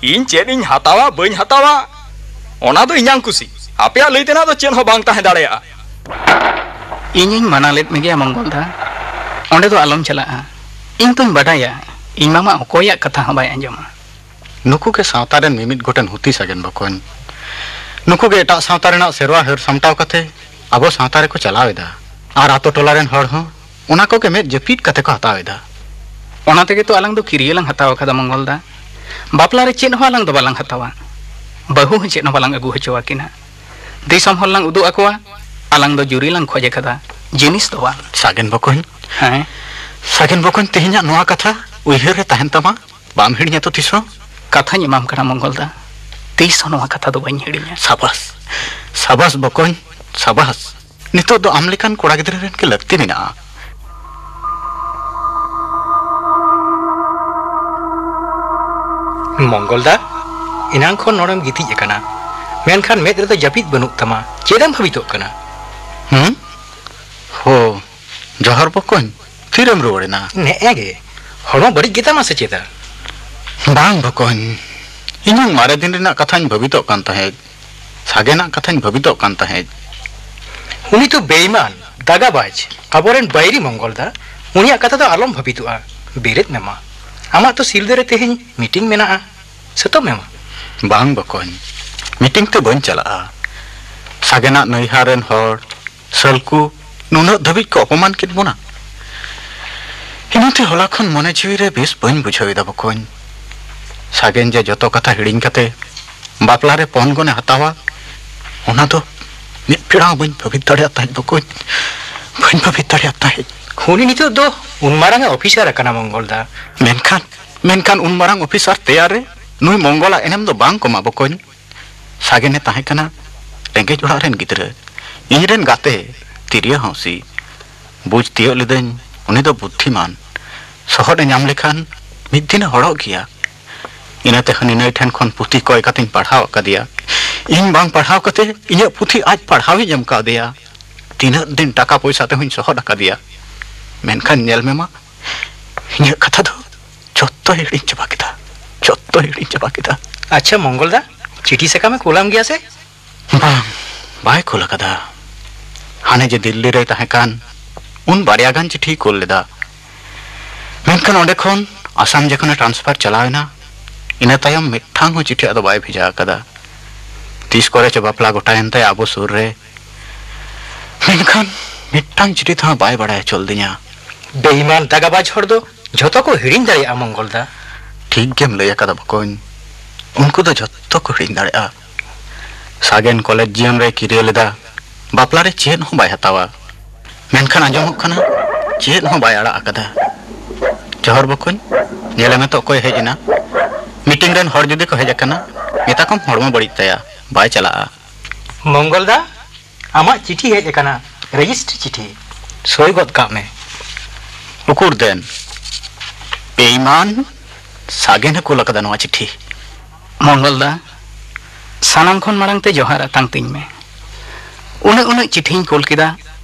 ᱤᱧ ᱪᱮᱫ ᱤᱧ ᱦᱟᱛᱟᱣᱟ ᱵᱟᱹᱧ ᱦᱟᱛᱟᱣᱟ, ᱚᱱᱟ ᱫᱚ ᱤᱧᱟᱝ ᱠᱩᱥᱤ᱾ ᱟᱯᱮᱭᱟᱜ ᱞᱟᱹᱭ ᱛᱮᱱᱟᱜ ᱫᱚ ᱪᱮᱫ ᱦᱚᱸ ᱵᱟᱝ ᱛᱟᱦᱮᱸ ᱫᱟᱲᱮᱭᱟᱜᱼᱟ᱾ ᱤᱧᱤᱧ ᱢᱟᱱᱟ ᱞᱮᱫ ᱢᱮᱜᱮᱭᱟ, ᱢᱚᱝᱜᱚᱞ ᱫᱟ᱾ ᱚᱸᱰᱮ ᱫᱚ ᱟᱞᱚᱢ ᱪᱟᱞᱟᱜᱼᱟ᱾ ᱤᱧ ᱛᱚᱧ ᱵᱟᱰᱟᱭᱟ, ᱤᱧ ᱢᱟᱢᱟ ᱚᱠᱚᱭᱟᱜ ᱠᱟᱛᱷᱟ ᱦᱚᱸ ᱵᱟᱭ ᱟᱸᱡᱚᱢᱟ᱾ ᱱᱩᱠᱩ ᱜᱮ ᱥᱟᱶᱛᱟ ᱨᱮᱱ ᱢᱤᱢᱤᱫ ᱜᱚᱴᱮᱱ ᱦᱩᱛᱤ, ᱥᱟᱜᱮᱱ ᱵᱚᱠᱚᱧ᱾ ᱱᱩᱠᱩ ᱜᱮ ᱮᱴᱟᱜ ᱥᱟᱶᱛᱟ ᱨᱮᱱᱟᱜ ᱥᱮᱨᱣᱟ ᱦᱟᱹᱨ ᱥᱟᱢᱴᱟᱣ ᱠᱟᱛᱮ ᱟᱵᱚ ᱥᱟᱶᱛᱟ ᱨᱮᱠᱚ ᱪᱟᱞᱟᱣ ᱮᱫᱟ᱾ ᱟᱨ ᱟᱛᱳ ᱴᱚᱞᱟ ᱨᱮᱱ ᱦᱚᱲ ᱦᱚᱸ ᱚᱱᱟ ᱠᱚᱜᱮ ᱢᱮᱫ ᱡᱟᱹᱯᱤᱫ ᱠᱟᱛᱮ ᱠᱚ ᱦᱟᱛᱟᱣ ᱮᱫᱟ᱾ ᱚᱱᱟ ᱛᱮᱜᱮ ᱛᱚ ᱟᱞᱟᱝ ᱫᱚ ᱠᱤᱨᱭᱟᱹ ᱞᱟᱝ ᱦᱟᱛᱟᱣ ᱟᱠᱟᱫᱟ, ᱢᱚᱝᱜᱚᱞ ᱫᱟ᱾ ᱵᱟᱯᱞᱟ ᱨᱮ ᱪᱮᱫ ᱦᱚᱸ ᱟᱞᱟᱝ ᱫᱚ ᱵᱟᱞᱟᱝ ᱦᱟᱛᱟᱣᱟ᱾ ᱵᱟᱹᱦᱩ ᱦᱚᱸ ᱪᱮᱫ ᱦᱚᱸ ᱵᱟᱞᱟᱝ ᱟᱹᱜᱩ ᱦᱚᱪᱚ ᱟᱹᱠᱤᱱᱟ᱾ ᱫᱤᱥᱚᱢ ᱦᱚᱲ ᱞᱟᱝ ᱩᱫᱩᱜ ᱟᱠᱚᱣᱟ, ᱟᱞᱟᱝ ᱫᱚ ᱡᱩᱨᱤ ᱞᱟᱝ ᱠᱷᱚᱡ ᱟᱠᱟᱫᱟ, ᱡᱤᱱᱤᱥ ᱫᱚ ᱵᱟᱝ᱾ ᱥᱟᱜᱮᱱ ᱵᱚᱠᱚᱧ, ᱦᱮᱸ? ᱥᱟᱜᱮᱱ ᱵᱚᱠᱚᱧ, ᱛᱮᱦᱮᱧᱟᱜ ᱱᱚᱣᱟ ᱠᱟᱛᱷᱟ ᱩᱭᱦᱟᱹᱨ ᱨᱮ ᱛᱟᱦᱮᱱ ᱛᱟᱢᱟ, ᱵᱟᱢ ᱦᱤᱲᱤᱧᱟ ᱛᱚ ᱛᱤᱥ ᱦᱚᱸ? ᱠᱟᱛᱷᱟᱧ ᱮᱢᱟᱢ ᱠᱟᱱᱟ, ᱢᱚᱝᱜᱚᱞ ᱫᱟ, ᱛᱤᱥ ᱦᱚᱸ ᱱᱚᱣᱟ ᱠᱟᱛᱷᱟ ᱫᱚ ᱵᱟᱹᱧ ᱦᱤᱲᱤᱧᱟ᱾ ᱥᱟᱵᱟᱥ, ᱥᱟᱵᱟᱥ ᱵᱚᱠᱚᱧ, ᱥᱟᱵᱟᱥ᱾ ᱱᱤᱛᱚᱜ ᱫᱚ ᱟᱢ ᱞᱮᱠᱟᱱ ᱠᱚᱲᱟ ᱜᱤᱫᱽᱨᱟᱹ ᱨᱮᱱ ᱜᱮ ᱞᱟᱹᱠᱛᱤ ᱢᱮᱱᱟᱜᱼᱟ᱾ ᱢᱚᱝᱜᱚᱞ ᱫᱟ, ᱮᱱᱟᱝ ᱠᱷᱚᱱ ᱱᱚᱰᱮᱢ ᱜᱤᱛᱤᱡ ᱟᱠᱟᱱᱟ, ᱢᱮᱱᱠᱷᱟᱱ ᱢᱮᱫ ᱨᱮᱫᱚ ᱡᱟᱹᱯᱤᱫ ᱵᱟᱹᱱᱩᱜ ᱛᱟᱢᱟ᱾ ᱪᱮᱫ ᱮᱢ ᱵᱷᱟᱹᱵᱤᱛᱚᱜ ᱠᱟᱱᱟ? ᱦᱩᱸ? ᱦᱳ, ᱡᱚᱦᱟᱨ ᱵᱚᱠᱚᱧ, ᱛᱤᱨᱮᱢ ᱨᱩᱣᱟᱹᱲ ᱮᱱᱟ? ᱱᱮᱜᱼᱮ ᱜᱮ᱾ ᱦᱚᱲᱢᱚ ᱵᱟᱹᱲᱤᱡ ᱜᱮᱛᱟᱢᱟ ᱥᱮ ᱪᱮᱫᱟ? ᱵᱟᱝ ᱵᱚᱠᱚᱧ, ᱤᱧᱟᱹᱝ ᱢᱟᱨᱮ ᱫᱤᱱ ᱨᱮᱱᱟᱜ ᱠᱟᱛᱷᱟᱧ ᱵᱷᱟᱹᱵᱤᱛᱚᱜ ᱠᱟᱱ ᱛᱟᱦᱮᱸᱫ, ᱥᱟᱜᱮᱱᱟᱜ ᱠᱟᱛᱷᱟᱧ ᱵᱷᱟᱹᱵᱤᱛᱚᱜ ᱠᱟᱱ ᱛᱟᱦᱮᱸᱫ᱾ ᱩᱱᱤ ᱫᱚ ᱵᱮᱭᱤᱢᱟᱱ, ᱫᱟᱜᱟᱵᱟᱡᱽ, ᱟᱵᱚᱨᱮᱱ ᱵᱟᱹᱭᱨᱤ, ᱢᱚᱝᱜᱚᱞ ᱫᱟ᱾ ᱩᱱᱤᱭᱟᱜ ᱠᱟᱛᱷᱟ ᱫᱚ ᱟᱞᱚᱢ ᱵᱷᱟᱹᱵᱤᱛᱚᱜᱼᱟ᱾ ᱵᱮᱨᱮᱫ ᱢᱮ ᱢᱟ, ᱟᱢᱟᱜ ᱛᱚ ᱥᱤᱞᱫᱟᱹ ᱨᱮ ᱛᱮᱦᱮᱧ ᱢᱤᱴᱤᱝ ᱢᱮᱱᱟᱜᱼᱟ᱾ ᱥᱮᱛᱟᱜ ᱢᱮ ᱢᱟ᱾ ᱵᱟᱝ ᱵᱚᱠᱚᱧ, ᱢᱤᱴᱤᱝ ᱛᱮ ᱵᱟᱹᱧ ᱪᱟᱞᱟᱜᱼᱟ᱾ ᱥᱟᱜᱮᱱᱟᱜ ᱱᱟᱹᱭᱦᱟᱨ ᱨᱮᱱ ᱦᱚᱲ, ᱥᱟᱹᱞᱠᱩ, ᱱᱩᱱᱟᱹᱜ ᱫᱷᱟᱹᱵᱤᱡ ᱠᱚ ᱚᱯᱚᱢᱟᱱ ᱠᱮᱫ ᱵᱚᱱᱟ᱾ ᱤᱱᱟᱹᱛᱮ ᱦᱚᱞᱟ ᱠᱷᱚᱱ ᱢᱚᱱᱮ ᱡᱤᱣᱤ ᱨᱮ ᱵᱮᱥ ᱵᱟᱹᱧ ᱵᱩᱡᱷᱟᱹᱣ ᱮᱫᱟ ᱵᱚᱠᱚᱧ᱾ ᱥᱟᱜᱮᱱ ᱡᱮ ᱡᱚᱛᱚ ᱠᱟᱛᱷᱟ ᱦᱤᱲᱤᱧ ᱠᱟᱛᱮ ᱵᱟᱯᱞᱟ ᱨᱮ ᱯᱚᱱ ᱜᱚᱱᱮ ᱦᱟᱛᱟᱣᱟ, ᱚᱱᱟ ᱫᱚ ᱢᱤᱫ ᱵᱮᱲᱟ ᱦᱚᱸ ᱵᱟᱹᱧ ᱵᱷᱟᱹᱵᱤᱛ ᱫᱟᱲᱮᱭᱟᱜ ᱛᱟᱦᱮᱸᱫ ᱵᱚᱠᱚᱧ᱾ ᱵᱟᱹᱧ ᱵᱷᱟᱹᱵᱤᱛ ᱫᱟᱲᱮᱭᱟᱫ ᱛᱟᱦᱮᱸᱫ᱾ ᱩᱱᱤ ᱱᱤᱛᱚᱜ ᱫᱚ ᱩᱱ ᱢᱟᱨᱟᱝ ᱮ ᱚᱯᱷᱤᱥᱟᱨ ᱟᱠᱟᱱᱟ, ᱢᱚᱝᱜᱚᱞ ᱫᱟ᱾ ᱢᱮᱱᱠᱷᱟᱱ, ᱢᱮᱱᱠᱷᱟᱱ ᱩᱱ ᱢᱟᱨᱟᱝ ᱚᱯᱷᱤᱥᱟᱨ ᱛᱮᱭᱟᱨ ᱨᱮ ᱱᱩᱭ ᱢᱚᱝᱜᱚᱞᱟᱜ ᱮᱱᱮᱢ ᱫᱚ ᱵᱟᱝ ᱠᱚᱢᱟ, ᱵᱚᱠᱚᱧ᱾ ᱥᱟᱜᱮᱱᱮ ᱛᱟᱦᱮᱸ ᱠᱟᱱᱟ ᱨᱮᱸᱜᱮᱡ ᱚᱲᱟᱜ ᱨᱮᱱ ᱜᱤᱫᱽᱨᱟᱹ, ᱤᱧ ᱨᱮᱱ ᱜᱟᱛᱮ, ᱛᱤᱨᱭᱟᱹ ᱦᱟᱹᱣᱥᱤ᱾ ᱵᱩᱡᱽ ᱛᱤᱭᱳᱜ ᱞᱤᱫᱟᱹᱧ, ᱩᱱᱤ ᱫᱚ ᱵᱩᱫᱽᱫᱷᱤᱢᱟᱱ᱾ ᱥᱚᱦᱚᱫ ᱮ ᱧᱟᱢ ᱞᱮᱠᱷᱟᱱ ᱢᱤᱫ ᱫᱤᱱᱮ ᱦᱚᱲᱚᱜ ᱜᱮᱭᱟ᱾ ᱤᱱᱟᱹᱛᱮ ᱦᱟᱹᱱᱤ ᱱᱟᱹᱭ ᱴᱷᱮᱱ ᱠᱷᱚᱱ ᱯᱩᱛᱷᱤ ᱠᱚᱭ ᱠᱟᱛᱮᱧ ᱯᱟᱲᱦᱟᱣ ᱟᱠᱟᱫᱮᱭᱟ᱾ ᱤᱧ ᱵᱟᱝ ᱯᱟᱲᱦᱟᱣ ᱠᱟᱛᱮ ᱤᱧᱟᱹᱜ ᱯᱩᱛᱷᱤ ᱟᱡ ᱯᱟᱲᱦᱟᱣᱤᱧ ᱮᱢ ᱠᱟᱣᱫᱮᱭᱟ᱾ ᱛᱤᱱᱟᱹᱜ ᱫᱤᱱ ᱴᱟᱠᱟ ᱯᱚᱭᱥᱟ ᱛᱮᱦᱚᱸᱧ ᱥᱚᱦᱚᱫ ᱟᱠᱟᱫᱮᱭᱟ, ᱢᱮᱱᱠᱷᱟᱱ ᱧᱮᱞ ᱢᱮ ᱢᱟ, ᱤᱧᱟᱹᱜ ᱠᱟᱛᱷᱟ ᱫᱚ ᱡᱚᱛᱚᱭ ᱦᱤᱲᱤᱧ ᱪᱟᱵᱟ ᱠᱮᱫᱟ, ᱡᱚᱛᱚᱭ ᱦᱤᱲᱤᱧ ᱪᱟᱵᱟ ᱠᱮᱫᱟ᱾ ᱟᱪᱪᱷᱟ ᱢᱚᱝᱜᱚᱞ ᱫᱟ, ᱪᱤᱴᱷᱤ ᱥᱟᱠᱟᱢᱮ ᱠᱩᱞᱟᱢ ᱜᱮᱭᱟ ᱥᱮ? ᱵᱟᱝ, ᱵᱟᱭ ᱠᱩᱞ ᱟᱠᱟᱫᱟ᱾ ᱦᱟᱱᱮ ᱡᱮ ᱫᱤᱞᱞᱤ ᱨᱮᱭ ᱛᱟᱦᱮᱸ ᱠᱟᱱ, ᱩᱱ ᱵᱟᱨᱭᱟ ᱜᱟᱱ ᱪᱤᱴᱷᱤᱭ ᱠᱩᱞ ᱞᱮᱫᱟ᱾ ᱢᱮᱱᱠᱷᱟᱱ ᱚᱸᱰᱮ ᱠᱷᱚᱱ ᱟᱥᱟᱢ ᱡᱚᱠᱷᱚᱱᱮ ᱴᱨᱟᱱᱥᱯᱷᱟᱨ ᱪᱟᱞᱟᱣ ᱮᱱᱟ, ᱤᱱᱟᱹ ᱛᱟᱭᱚᱢ ᱢᱤᱫᱴᱟᱝ ᱦᱚᱸ ᱪᱤᱴᱷᱤ ᱟᱫᱚ ᱵᱟᱭ ᱵᱷᱮᱡᱟ ᱟᱠᱟᱫᱟ᱾ ᱛᱤᱥ ᱠᱚᱨᱮ ᱪᱚ ᱵᱟᱯᱞᱟ ᱜᱚᱴᱟᱭᱮᱱ ᱛᱟᱭᱟ ᱟᱵᱚ ᱥᱩᱨ ᱨᱮ, ᱢᱮᱱᱠᱷᱟᱱ ᱢᱤᱫᱴᱟᱝ ᱪᱤᱴᱷᱤ ᱛᱮᱦᱚᱸ ᱵᱟᱭ ᱵᱟᱲᱟᱭ ᱦᱚᱪᱚ ᱞᱤᱫᱤᱧᱟ᱾ ᱵᱮᱭᱤᱢᱟᱱ ᱫᱟᱜᱟᱵᱟᱡᱽ ᱦᱚᱲ ᱫᱚ ᱡᱷᱚᱛᱚ ᱠᱚ ᱦᱤᱲᱤᱧ ᱫᱟᱲᱮᱭᱟᱜᱼᱟ, ᱢᱚᱝᱜᱚᱞ ᱫᱟ᱾ ᱴᱷᱤᱠ ᱜᱮᱢ ᱞᱟᱹᱭ ᱟᱠᱟᱫᱟ ᱵᱚᱠᱚᱧ, ᱩᱱᱠᱩ ᱫᱚ ᱡᱷᱚᱛᱚ ᱠᱚ ᱦᱤᱲᱤᱧ ᱫᱟᱲᱮᱭᱟᱜᱼᱟ᱾ ᱥᱟᱜᱮᱱ ᱠᱚᱞᱮᱡᱽ ᱡᱤᱭᱚᱱ ᱨᱮᱭ ᱠᱤᱨᱭᱟᱹ ᱞᱮᱫᱟ, ᱵᱟᱯᱞᱟ ᱨᱮ ᱪᱮᱫ ᱦᱚᱸ ᱵᱟᱭ ᱦᱟᱛᱟᱣᱟ, ᱢᱮᱱᱠᱷᱟᱱ ᱟᱸᱡᱚᱢᱚᱜ ᱠᱟᱱᱟ ᱪᱮᱫ ᱦᱚᱸ ᱵᱟᱭ ᱟᱲᱟᱜ ᱟᱠᱟᱫᱟ᱾ ᱡᱚᱦᱚᱨ ᱵᱚᱠᱚᱧ, ᱧᱮᱞᱮ ᱢᱮ ᱛᱚ ᱚᱠᱚᱭ ᱦᱮᱡ ᱮᱱᱟ᱾ ᱢᱤᱴᱤᱝ ᱨᱮᱱ ᱦᱚᱲ ᱡᱩᱫᱤ ᱠᱚ ᱦᱮᱡ ᱟᱠᱟᱱᱟ, ᱢᱮᱛᱟ ᱠᱚᱢ ᱦᱚᱲᱢᱚ ᱵᱟᱹᱲᱤᱡ ᱛᱟᱭᱟ, ᱵᱟᱭ ᱪᱟᱞᱟᱜᱼᱟ᱾ ᱢᱚᱝᱜᱚᱞ ᱫᱟ, ᱟᱢᱟᱜ ᱪᱤᱴᱷᱤ ᱦᱮᱡ ᱟᱠᱟᱱᱟ, ᱨᱮᱡᱤᱥᱴᱨᱤ ᱪᱤᱴᱷᱤ᱾ ᱥᱳᱭ ᱜᱚᱫ ᱠᱟᱜ ᱢᱮ᱾ ᱩᱠᱩᱨ ᱫᱮᱱ? ᱵᱮᱭᱤᱢᱟᱱ, ᱥᱟᱜᱮᱱ ᱮ ᱠᱩᱞ ᱟᱠᱟᱫᱟ ᱱᱚᱣᱟ ᱪᱤᱴᱷᱤ᱾ ᱢᱚᱝᱜᱚᱞ ᱫᱟ, ᱥᱟᱱᱟᱢ ᱠᱷᱚᱱ ᱢᱟᱲᱟᱝ ᱛᱮ ᱡᱚᱦᱟᱨ ᱟᱛᱟᱝ ᱛᱤᱧ ᱢᱮ᱾ ᱩᱱᱟᱹᱜ ᱩᱱᱟᱹᱜ ᱪᱤᱴᱷᱤᱧ ᱠᱩᱞ ᱠᱮᱫᱟ,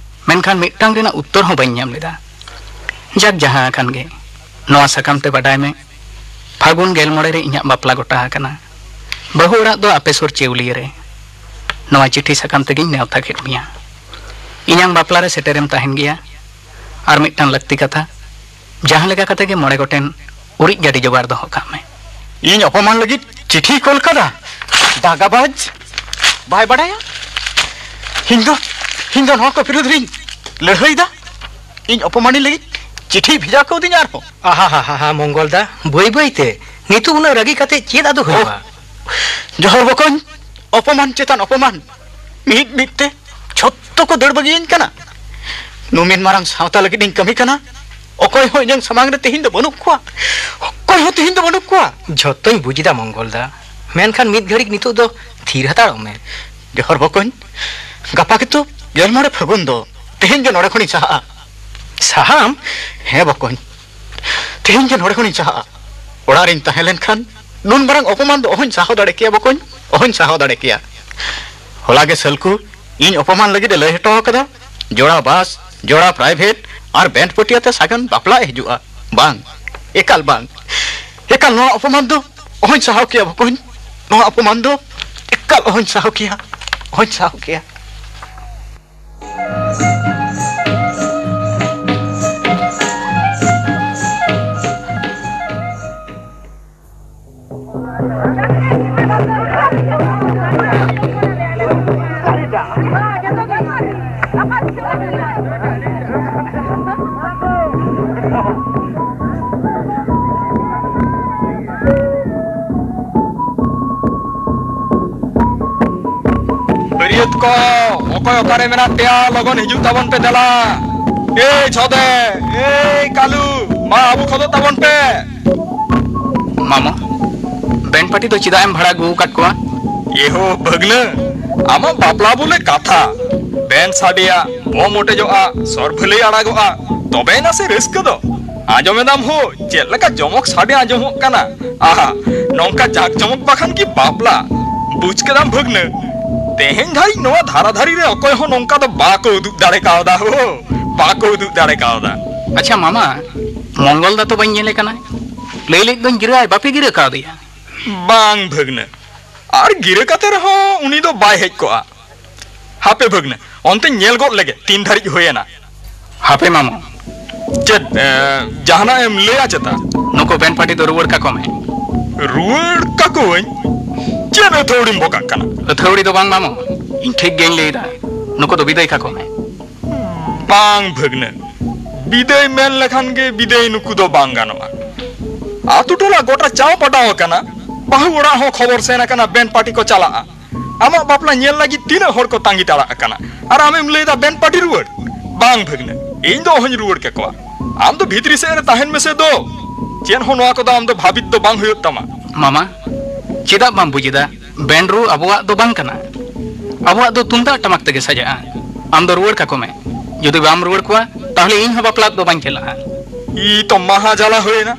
ᱢᱮᱱᱠᱷᱟᱱ ᱢᱤᱫᱴᱟᱝ ᱨᱮᱱᱟᱜ ᱩᱛᱛᱚᱨ ᱦᱚᱸ ᱵᱟᱹᱧ ᱧᱟᱢ ᱞᱮᱫᱟ᱾ ᱡᱟᱠ, ᱡᱟᱦᱟᱸ ᱟᱠᱟᱱ ᱜᱮ, ᱱᱚᱣᱟ ᱥᱟᱠᱟᱢ ᱛᱮ ᱵᱟᱰᱟᱭ ᱢᱮ, ᱯᱷᱟᱹᱜᱩᱱ ᱜᱮᱞ ᱢᱚᱬᱮ ᱨᱮ ᱤᱧᱟᱹᱜ ᱵᱟᱯᱞᱟ ᱜᱚᱴᱟ ᱟᱠᱟᱱᱟ᱾ ᱵᱟᱹᱦᱩ ᱚᱲᱟᱜ ᱫᱚ ᱟᱯᱮ ᱥᱩᱨ ᱪᱮᱣᱞᱤᱭᱟᱹ ᱨᱮ᱾ ᱱᱚᱣᱟ ᱪᱤᱴᱷᱤ ᱥᱟᱠᱟᱢ ᱛᱮᱜᱤᱧ ᱱᱮᱣᱛᱟ ᱠᱮᱫ ᱢᱮᱭᱟ᱾ ᱤᱧᱟᱝ ᱵᱟᱯᱞᱟ ᱨᱮ ᱥᱮᱴᱮᱨᱮᱢ ᱛᱟᱦᱮᱱ ᱜᱮᱭᱟ᱾ ᱟᱨ ᱢᱤᱫᱴᱟᱝ ᱞᱟᱹᱠᱛᱤ ᱠᱟᱛᱷᱟ, ᱡᱟᱦᱟᱸ ᱞᱮᱠᱟ ᱠᱟᱛᱮ ᱜᱮ ᱢᱚᱬᱮ ᱜᱚᱴᱮᱱ ᱩᱨᱤᱡ ᱜᱟᱹᱰᱤ ᱡᱚᱜᱟᱲ ᱫᱚᱦᱚ ᱠᱟᱜ ᱢᱮ᱾ ᱤᱧ ᱚᱯᱚᱢᱟᱱ ᱞᱟᱹᱜᱤᱫ ᱪᱤᱴᱷᱤᱭ ᱠᱚᱞ ᱠᱟᱫᱟ? ᱫᱟᱜᱟᱵᱟᱡᱽ! ᱵᱟᱭ ᱵᱟᱰᱟᱭᱟ? ᱤᱧ ᱫᱚ, ᱤᱧ ᱫᱚ ᱱᱚᱣᱟ ᱠᱚ ᱵᱤᱨᱩᱫᱷ ᱨᱤᱧ ᱞᱟᱹᱲᱦᱟᱹᱭ ᱫᱟ᱾ ᱤᱧ ᱚᱯᱚᱢᱟᱱᱤ ᱞᱟᱹᱜᱤᱫ ᱪᱤᱴᱷᱤᱭ ᱵᱷᱮᱡᱟ ᱠᱟᱣᱫᱤᱧᱟ ᱟᱨᱦᱚᱸ᱾ ᱟᱦᱟ ᱦᱟ ᱦᱟ ᱦᱟ, ᱢᱚᱝᱜᱚᱞ ᱫᱟ, ᱵᱟᱹᱭ ᱵᱟᱹᱭ ᱛᱮ᱾ ᱱᱤᱛᱚᱜ ᱩᱱᱟᱹᱜ ᱨᱟᱹᱜᱤ ᱠᱟᱛᱮ ᱪᱮᱫ ᱟᱫᱚ ᱦᱩᱭᱩᱜᱼᱟ? ᱳᱦ, ᱡᱚᱦᱚᱨ ᱵᱚᱠᱚᱧ, ᱚᱯᱚᱢᱟᱱ ᱪᱮᱛᱟᱱ ᱚᱯᱚᱢᱟᱱ᱾ ᱢᱤᱫ ᱢᱤᱫ ᱛᱮ ᱡᱷᱚᱛᱚ ᱠᱚ ᱫᱟᱹᱲ ᱵᱟᱹᱜᱤᱭᱟᱹᱧ ᱠᱟᱱᱟ᱾ ᱱᱩᱢᱤᱱ ᱢᱟᱨᱟᱝ ᱥᱟᱶᱛᱟ ᱞᱟᱹᱜᱤᱫ ᱤᱧ ᱠᱟᱹᱢᱤ ᱠᱟᱱᱟ, ᱚᱠᱚᱭ ᱦᱚᱸ ᱤᱧᱟᱹᱝ ᱥᱟᱢᱟᱝ ᱨᱮ ᱛᱮᱦᱮᱧ ᱫᱚ ᱵᱟᱹᱱᱩᱜ ᱠᱚᱣᱟ, ᱚᱠᱚᱭ ᱦᱚᱸ ᱛᱮᱦᱮᱧ ᱫᱚ ᱵᱟᱹᱱᱩᱜ ᱠᱚᱣᱟ᱾ ᱡᱷᱚᱛᱚᱧ ᱵᱩᱡᱽ ᱮᱫᱟ ᱢᱚᱝᱜᱚᱞ ᱫᱟ, ᱢᱮᱱᱠᱷᱟᱱ ᱢᱤᱫ ᱜᱷᱟᱹᱲᱤᱡ ᱱᱤᱛᱚᱜ ᱫᱚ ᱛᱷᱤᱨ ᱦᱟᱛᱟᱲᱚᱜ ᱢᱮ᱾ ᱡᱚᱦᱟᱨ ᱵᱚᱠᱚᱧ, ᱜᱟᱯᱟ ᱜᱮᱛᱚ ᱜᱮᱞ ᱢᱚᱬᱮ ᱯᱷᱟᱹᱜᱩᱱ ᱫᱚ, ᱛᱮᱦᱮᱧ ᱜᱮ ᱱᱚᱰᱮ ᱠᱷᱚᱱᱤᱧ ᱥᱟᱦᱟᱜᱼᱟ᱾ ᱥᱟᱦᱟᱜ ᱟᱢ? ᱦᱮᱸ ᱵᱚᱠᱚᱧ, ᱛᱮᱦᱮᱧ ᱜᱮ ᱱᱚᱰᱮ ᱠᱷᱚᱱᱤᱧ ᱥᱟᱦᱟᱜᱼᱟ᱾ ᱚᱲᱟᱜ ᱨᱤᱧ ᱛᱟᱦᱮᱸ ᱞᱮᱱᱠᱷᱟᱱ ᱱᱩᱱ ᱢᱟᱨᱟᱝ ᱚᱯᱚᱢᱟᱱ ᱫᱚ ᱚᱦᱚᱧ ᱥᱟᱦᱟᱣ ᱫᱟᱲᱮ ᱠᱮᱭᱟ ᱵᱚᱠᱚᱧ, ᱚᱦᱚᱧ ᱥᱟᱦᱟᱣ ᱫᱟᱲᱮ ᱠᱮᱭᱟ᱾ ᱦᱚᱞᱟ ᱜᱮ ᱥᱟᱹᱞᱠᱩ ᱤᱧ ᱚᱯᱚᱢᱟᱱ ᱞᱟᱹᱜᱤᱫ ᱮ ᱞᱟᱹᱭ ᱦᱚᱴᱚ ᱟᱠᱟᱫᱟ, ᱡᱚᱲᱟ ᱵᱟᱥ, ᱡᱚᱲᱟ ᱯᱨᱟᱭᱵᱷᱮᱴ ᱟᱨ ᱵᱮᱱᱰ ᱯᱟᱹᱴᱤ ᱟᱛᱮ ᱥᱟᱜᱮᱱ ᱵᱟᱯᱞᱟ ᱮ ᱦᱤᱡᱩᱜᱼᱟ᱾ ᱵᱟᱝ, ᱮᱠᱟᱞ ᱵᱟᱝ, ᱮᱠᱟᱞ ᱱᱚᱣᱟ ᱚᱯᱚᱢᱟᱱ ᱫᱚ ᱚᱦᱚᱧ ᱥᱟᱦᱟᱣ ᱠᱮᱭᱟ ᱵᱚᱠᱚᱧ, ᱱᱚᱣᱟ ᱚᱯᱚᱢᱟᱱ ᱫᱚ ᱮᱠᱟᱞ ᱚᱦᱚᱧ ᱥᱟᱦᱟᱣ ᱠᱮᱭᱟ, ᱚᱦᱚᱧ ᱥᱟᱦᱟᱣ ᱠᱮᱭᱟ᱾ ᱵᱟᱹᱨᱭᱟᱹᱛ ᱠᱚ, ᱚᱠᱚᱭ ᱚᱠᱟᱨᱮ ᱢᱮᱱᱟᱜ ᱯᱮᱭᱟ, ᱞᱚᱜᱚᱱ ᱦᱤᱡᱩᱜ ᱛᱟᱵᱚᱱ ᱯᱮ ᱫᱮᱞᱟ᱾ ᱮᱭ ᱪᱷᱚᱫᱮ, ᱮᱭ ᱠᱟᱞᱩ, ᱢᱟ ᱟᱹᱵᱩ ᱠᱷᱚᱫᱚᱜ ᱛᱟᱵᱚᱱ ᱯᱮ᱾ ᱢᱟᱢᱚ, ᱵᱮᱱᱰ ᱯᱟᱨᱴᱤ ᱫᱚ ᱪᱮᱫᱟᱜ ᱮᱢ ᱵᱷᱟᱲᱟ ᱟᱹᱜᱩ ᱟᱠᱟᱫ ᱠᱚᱣᱟ? ᱮᱦᱳ ᱵᱷᱟᱹᱜᱽᱱᱟᱹ, ᱟᱢᱟᱜ ᱵᱟᱯᱞᱟ ᱵᱚᱞᱮ ᱠᱟᱛᱷᱟ, ᱵᱮᱱᱰ ᱥᱟᱰᱮᱭᱟ, ᱵᱚᱢ ᱚᱴᱮᱡᱚᱜᱼᱟ, ᱥᱚᱨ ᱵᱷᱟᱹᱞᱟᱹᱭ ᱟᱲᱟᱜᱚᱜᱼᱟ, ᱛᱚᱵᱮᱭᱮᱱᱟ ᱥᱮ ᱨᱟᱹᱥᱠᱟᱹ ᱫᱚ᱾ ᱟᱸᱡᱚᱢᱮᱫᱟᱢ ᱦᱳ, ᱪᱮᱫ ᱞᱮᱠᱟ ᱡᱚᱢᱚᱠ ᱥᱟᱰᱮ ᱟᱸᱡᱚᱢᱚᱜ ᱠᱟᱱᱟ᱾ ᱟᱦᱟ, ᱱᱚᱝᱠᱟ ᱡᱟᱠ ᱡᱚᱢᱚᱠ ᱵᱟᱠᱷᱟᱱ ᱠᱤ ᱵᱟᱯᱞᱟ? ᱵᱩᱡᱽ ᱠᱮᱫᱟᱢ ᱵᱷᱟᱹᱜᱽᱱᱟᱹ? ᱛᱮᱦᱮᱧ ᱫᱷᱟᱹᱨᱤᱡ ᱱᱚᱣᱟ ᱫᱷᱟᱨᱟ ᱫᱷᱟᱹᱨᱤ ᱨᱮ ᱚᱠᱚᱭ ᱦᱚᱸ ᱱᱚᱝᱠᱟ ᱫᱚ ᱵᱟᱠᱚ ᱩᱫᱩᱜ ᱫᱟᱲᱮ ᱠᱟᱣᱫᱟ ᱦᱳ, ᱵᱟᱠᱚ ᱩᱫᱩᱜ ᱫᱟᱲᱮ ᱠᱟᱣᱫᱟ᱾ ᱟᱪᱪᱷᱟ ᱢᱟᱢᱟ, ᱢᱚᱝᱜᱚᱞ ᱫᱟ ᱛᱚ ᱵᱟᱹᱧ ᱧᱮᱞᱮ ᱠᱟᱱᱟ, ᱞᱟᱹᱭ ᱞᱮᱫ ᱫᱚᱧ ᱜᱤᱨᱟᱹ ᱟᱭ, ᱵᱟᱯᱮ ᱜᱤᱨᱟᱹ ᱠᱟᱣᱫᱮᱭᱟ? ᱵᱟᱝ ᱵᱷᱟᱹᱜᱽᱱᱟᱹ, ᱟᱨ ᱜᱤᱨᱟᱹ ᱠᱟᱛᱮ ᱨᱮᱦᱚᱸ ᱩᱱᱤ ᱫᱚ ᱵᱟᱭ ᱦᱮᱡ ᱠᱚᱜᱼᱟ᱾ ᱦᱟᱯᱮ ᱵᱷᱟᱹᱜᱽᱱᱟᱹ, ᱚᱱᱛᱮᱧ ᱧᱮᱞ ᱜᱚᱫ ᱞᱮᱜᱮ ᱛᱤᱱ ᱫᱷᱟᱹᱨᱤᱡ ᱦᱩᱭᱮᱱᱟ᱾ ᱦᱟᱯᱮ ᱢᱟᱢᱚ᱾ ᱪᱮᱫ, ᱮ, ᱡᱟᱦᱟᱱᱟᱜ ᱮᱢ ᱞᱟᱹᱭᱟ ᱪᱮᱛᱟ? ᱱᱩᱠᱩ ᱵᱮᱱ ᱯᱟᱨᱴᱤ ᱫᱚ ᱨᱩᱣᱟᱹᱲ ᱠᱟᱠᱚ ᱢᱮ᱾ ᱨᱩᱣᱟᱹᱲ ᱠᱟᱠᱚᱣᱟᱹᱧ? ᱪᱮᱫ ᱟᱹᱛᱷᱟᱹᱣᱲᱤᱢ ᱵᱚᱠᱟᱜ ᱠᱟᱱᱟ? ᱟᱹᱛᱷᱟᱹᱣᱲᱤ ᱫᱚ ᱵᱟᱝ ᱢᱟᱢᱚ, ᱤᱧ ᱴᱷᱤᱠ ᱜᱮᱧ ᱞᱟᱹᱭᱫᱟ᱾ ᱱᱩᱠᱩ ᱫᱚ ᱵᱤᱫᱟᱹᱭ ᱠᱟᱠᱚ ᱢᱮ᱾ ᱵᱟᱝ ᱵᱷᱟᱹᱜᱽᱱᱟᱹ, ᱵᱤᱫᱟᱹᱭ ᱢᱮᱱ ᱞᱮᱠᱷᱟᱱ ᱜᱮ ᱵᱤᱫᱟᱹᱭ ᱱᱩᱠᱩ ᱫᱚ ᱵᱟᱝ ᱜᱟᱱᱚᱜᱼᱟ᱾ ᱟᱛᱳ ᱴᱚᱞᱟ ᱜᱚᱴᱟ ᱪᱟᱣ ᱯᱟᱴᱟᱣ ᱟᱠᱟᱱᱟ, ᱵᱟᱹᱦᱩ ᱚᱲᱟᱜ ᱦᱚᱸ ᱠᱷᱚᱵᱚᱨ ᱥᱮᱱ ᱟᱠᱟᱱᱟ ᱵᱮᱱ ᱯᱟᱨᱴᱤ ᱠᱚ ᱪᱟᱞᱟᱜᱼᱟ᱾ ᱟᱢᱟᱜ ᱵᱟᱯᱞᱟ ᱧᱮᱞ ᱞᱟᱹᱜᱤᱫ ᱛᱤᱱᱟᱹᱜ ᱦᱚᱲ ᱠᱚ ᱛᱟᱸᱜᱤ ᱛᱟᱲᱟᱜ ᱟᱠᱟᱱᱟ, ᱟᱨ ᱟᱢᱮᱢ ᱞᱟᱹᱭᱫᱟ ᱵᱮᱱ ᱯᱟᱨᱴᱤ ᱨᱩᱣᱟᱹᱲ? ᱵᱟᱝ ᱵᱷᱟᱹᱜᱽᱱᱟᱹ, ᱤᱧ ᱫᱚ ᱚᱦᱚᱧ ᱨᱩᱣᱟᱹᱲ ᱠᱟᱠᱚᱣᱟ᱾ ᱟᱢ ᱫᱚ ᱵᱷᱤᱛᱨᱤ ᱥᱮᱫ ᱨᱮ ᱛᱟᱦᱮᱱ ᱢᱮᱥᱮ ᱫᱳ᱾ ᱪᱮᱫ ᱦᱚᱸ ᱱᱚᱣᱟ ᱠᱚᱫᱚ ᱟᱢ ᱫᱚ ᱵᱷᱟᱵᱤᱛ ᱫᱚ ᱵᱟᱝ ᱦᱩᱭᱩᱜ ᱛᱟᱢᱟ᱾ ᱢᱟᱢᱟ, ᱪᱮᱫᱟᱜ ᱵᱟᱢ ᱵᱩᱡ ᱮᱫᱟ? ᱵᱮᱱᱰ ᱨᱩ ᱟᱵᱚᱣᱟᱜ ᱫᱚ ᱵᱟᱝ ᱠᱟᱱᱟ᱾ ᱟᱵᱚᱣᱟᱜ ᱫᱚ ᱛᱩᱢᱫᱟᱜ ᱴᱟᱢᱟᱠ ᱛᱮᱜᱮ ᱥᱟᱡᱟᱜᱼᱟ᱾ ᱟᱢ ᱫᱚ ᱨᱩᱣᱟᱹᱲ ᱠᱟᱠᱚ ᱢᱮ᱾ ᱡᱩᱫᱤ ᱵᱟᱢ ᱨᱩᱣᱟᱹᱲ ᱠᱚᱣᱟ, ᱛᱟᱦᱞᱮ ᱤᱧ ᱦᱚᱸ ᱵᱟᱯᱞᱟ ᱫᱚ ᱵᱟᱹᱧ ᱪᱟᱞᱟᱜᱼᱟ᱾ ᱤ ᱛᱚ ᱢᱟᱦᱟ ᱡᱟᱞᱟ ᱦᱩᱭᱮᱱᱟ᱾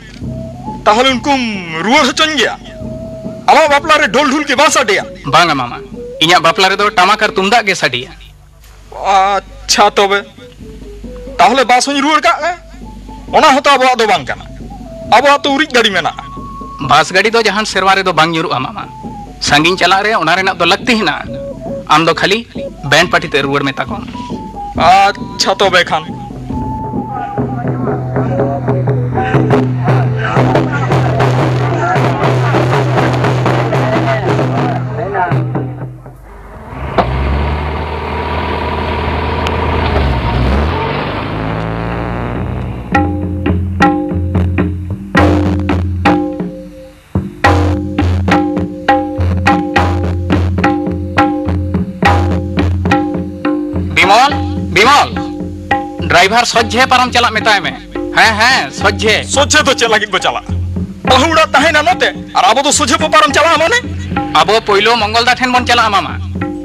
ᱛᱟᱦᱞᱮ ᱩᱱᱠᱩᱢ ᱨᱩᱣᱟᱹᱲ ᱦᱚᱪᱚᱧ ᱜᱮᱭᱟ? ᱟᱢᱟᱜ ᱵᱟᱯᱞᱟ ᱨᱮ ᱰᱷᱳᱞ ᱰᱷᱩᱞ ᱜᱮ ᱵᱟᱝ ᱥᱟᱰᱮᱭᱟ? ᱵᱟᱝᱟ ᱢᱟᱢᱟ, ᱤᱧᱟᱜ ᱵᱟᱯᱞᱟ ᱨᱮᱫᱚ ᱴᱟᱢᱟᱠ ᱟᱨ ᱛᱩᱢᱫᱟᱜ ᱜᱮ ᱥᱟᱰᱮᱭᱟ᱾ ᱟᱪᱪᱷᱟ ᱛᱚᱵᱮ, ᱛᱟᱦᱞᱮ ᱵᱟᱥ ᱦᱚᱸᱧ ᱨᱩᱣᱟᱹᱲ ᱠᱟᱜ ᱢᱮ᱾ ᱚᱱᱟ ᱦᱚᱸᱛᱚ ᱟᱵᱚᱣᱟᱜ ᱫᱚ ᱵᱟᱝ ᱠᱟᱱᱟ᱾ ᱟᱵᱚᱣᱟᱜ ᱛᱚ ᱩᱨᱤᱡ ᱜᱟᱹᱰᱤ ᱢᱮᱱᱟᱜᱼᱟ᱾ ᱵᱟᱥ ᱜᱟᱹᱰᱤ ᱫᱚ ᱡᱟᱦᱟᱱ ᱥᱮᱨᱣᱟ ᱨᱮᱫᱚ ᱵᱟᱝ ᱧᱩᱨᱩᱜᱼᱟ ᱢᱟᱢᱟ᱾ ᱥᱟᱺᱜᱤᱧ ᱪᱟᱞᱟᱜ ᱨᱮ ᱚᱱᱟ ᱨᱮᱱᱟᱜ ᱫᱚ ᱞᱟᱹᱠᱛᱤ ᱦᱮᱱᱟᱜᱼᱟ᱾ ᱟᱢ ᱫᱚ ᱠᱷᱟᱹᱞᱤ ᱵᱮᱱᱰ ᱯᱟᱨᱴᱤ ᱛᱮ ᱨᱩᱣᱟᱹᱲ ᱢᱮᱛᱟ ᱠᱚᱢ᱾ ᱟᱪᱪᱷᱟ ᱛᱚᱵᱮ ᱠᱷᱟᱱ᱾ ᱵᱤᱢᱚᱞ, ᱵᱤᱢᱚᱞ, ᱰᱨᱟᱭᱵᱷᱟᱨ ᱥᱚᱡᱷᱮ ᱯᱟᱨᱚᱢ ᱪᱟᱞᱟᱜ ᱢᱮᱛᱟᱭ ᱢᱮ᱾ ᱦᱮᱸ, ᱦᱮᱸ, ᱥᱚᱡᱷᱮ᱾ ᱥᱚᱡᱷᱮ ᱫᱚ ᱪᱮᱫ ᱞᱟᱹᱜᱤᱫ ᱵᱚ ᱪᱟᱞᱟᱜᱼᱟ? ᱵᱟᱹᱦᱩ ᱚᱲᱟᱜ ᱛᱟᱦᱮᱱᱟ ᱱᱚᱛᱮ, ᱟᱨ ᱟᱵᱚ ᱫᱚ ᱥᱚᱡᱷᱮ ᱵᱚ ᱯᱟᱨᱚᱢ ᱪᱟᱞᱟᱜᱼᱟ ᱢᱟᱱᱮ? ᱟᱵᱚ ᱯᱳᱭᱞᱳ ᱢᱚᱝᱜᱚᱞ ᱫᱟ ᱴᱷᱮᱱ ᱵᱚᱱ ᱪᱟᱞᱟᱜᱼᱟ, ᱢᱟᱢᱟ᱾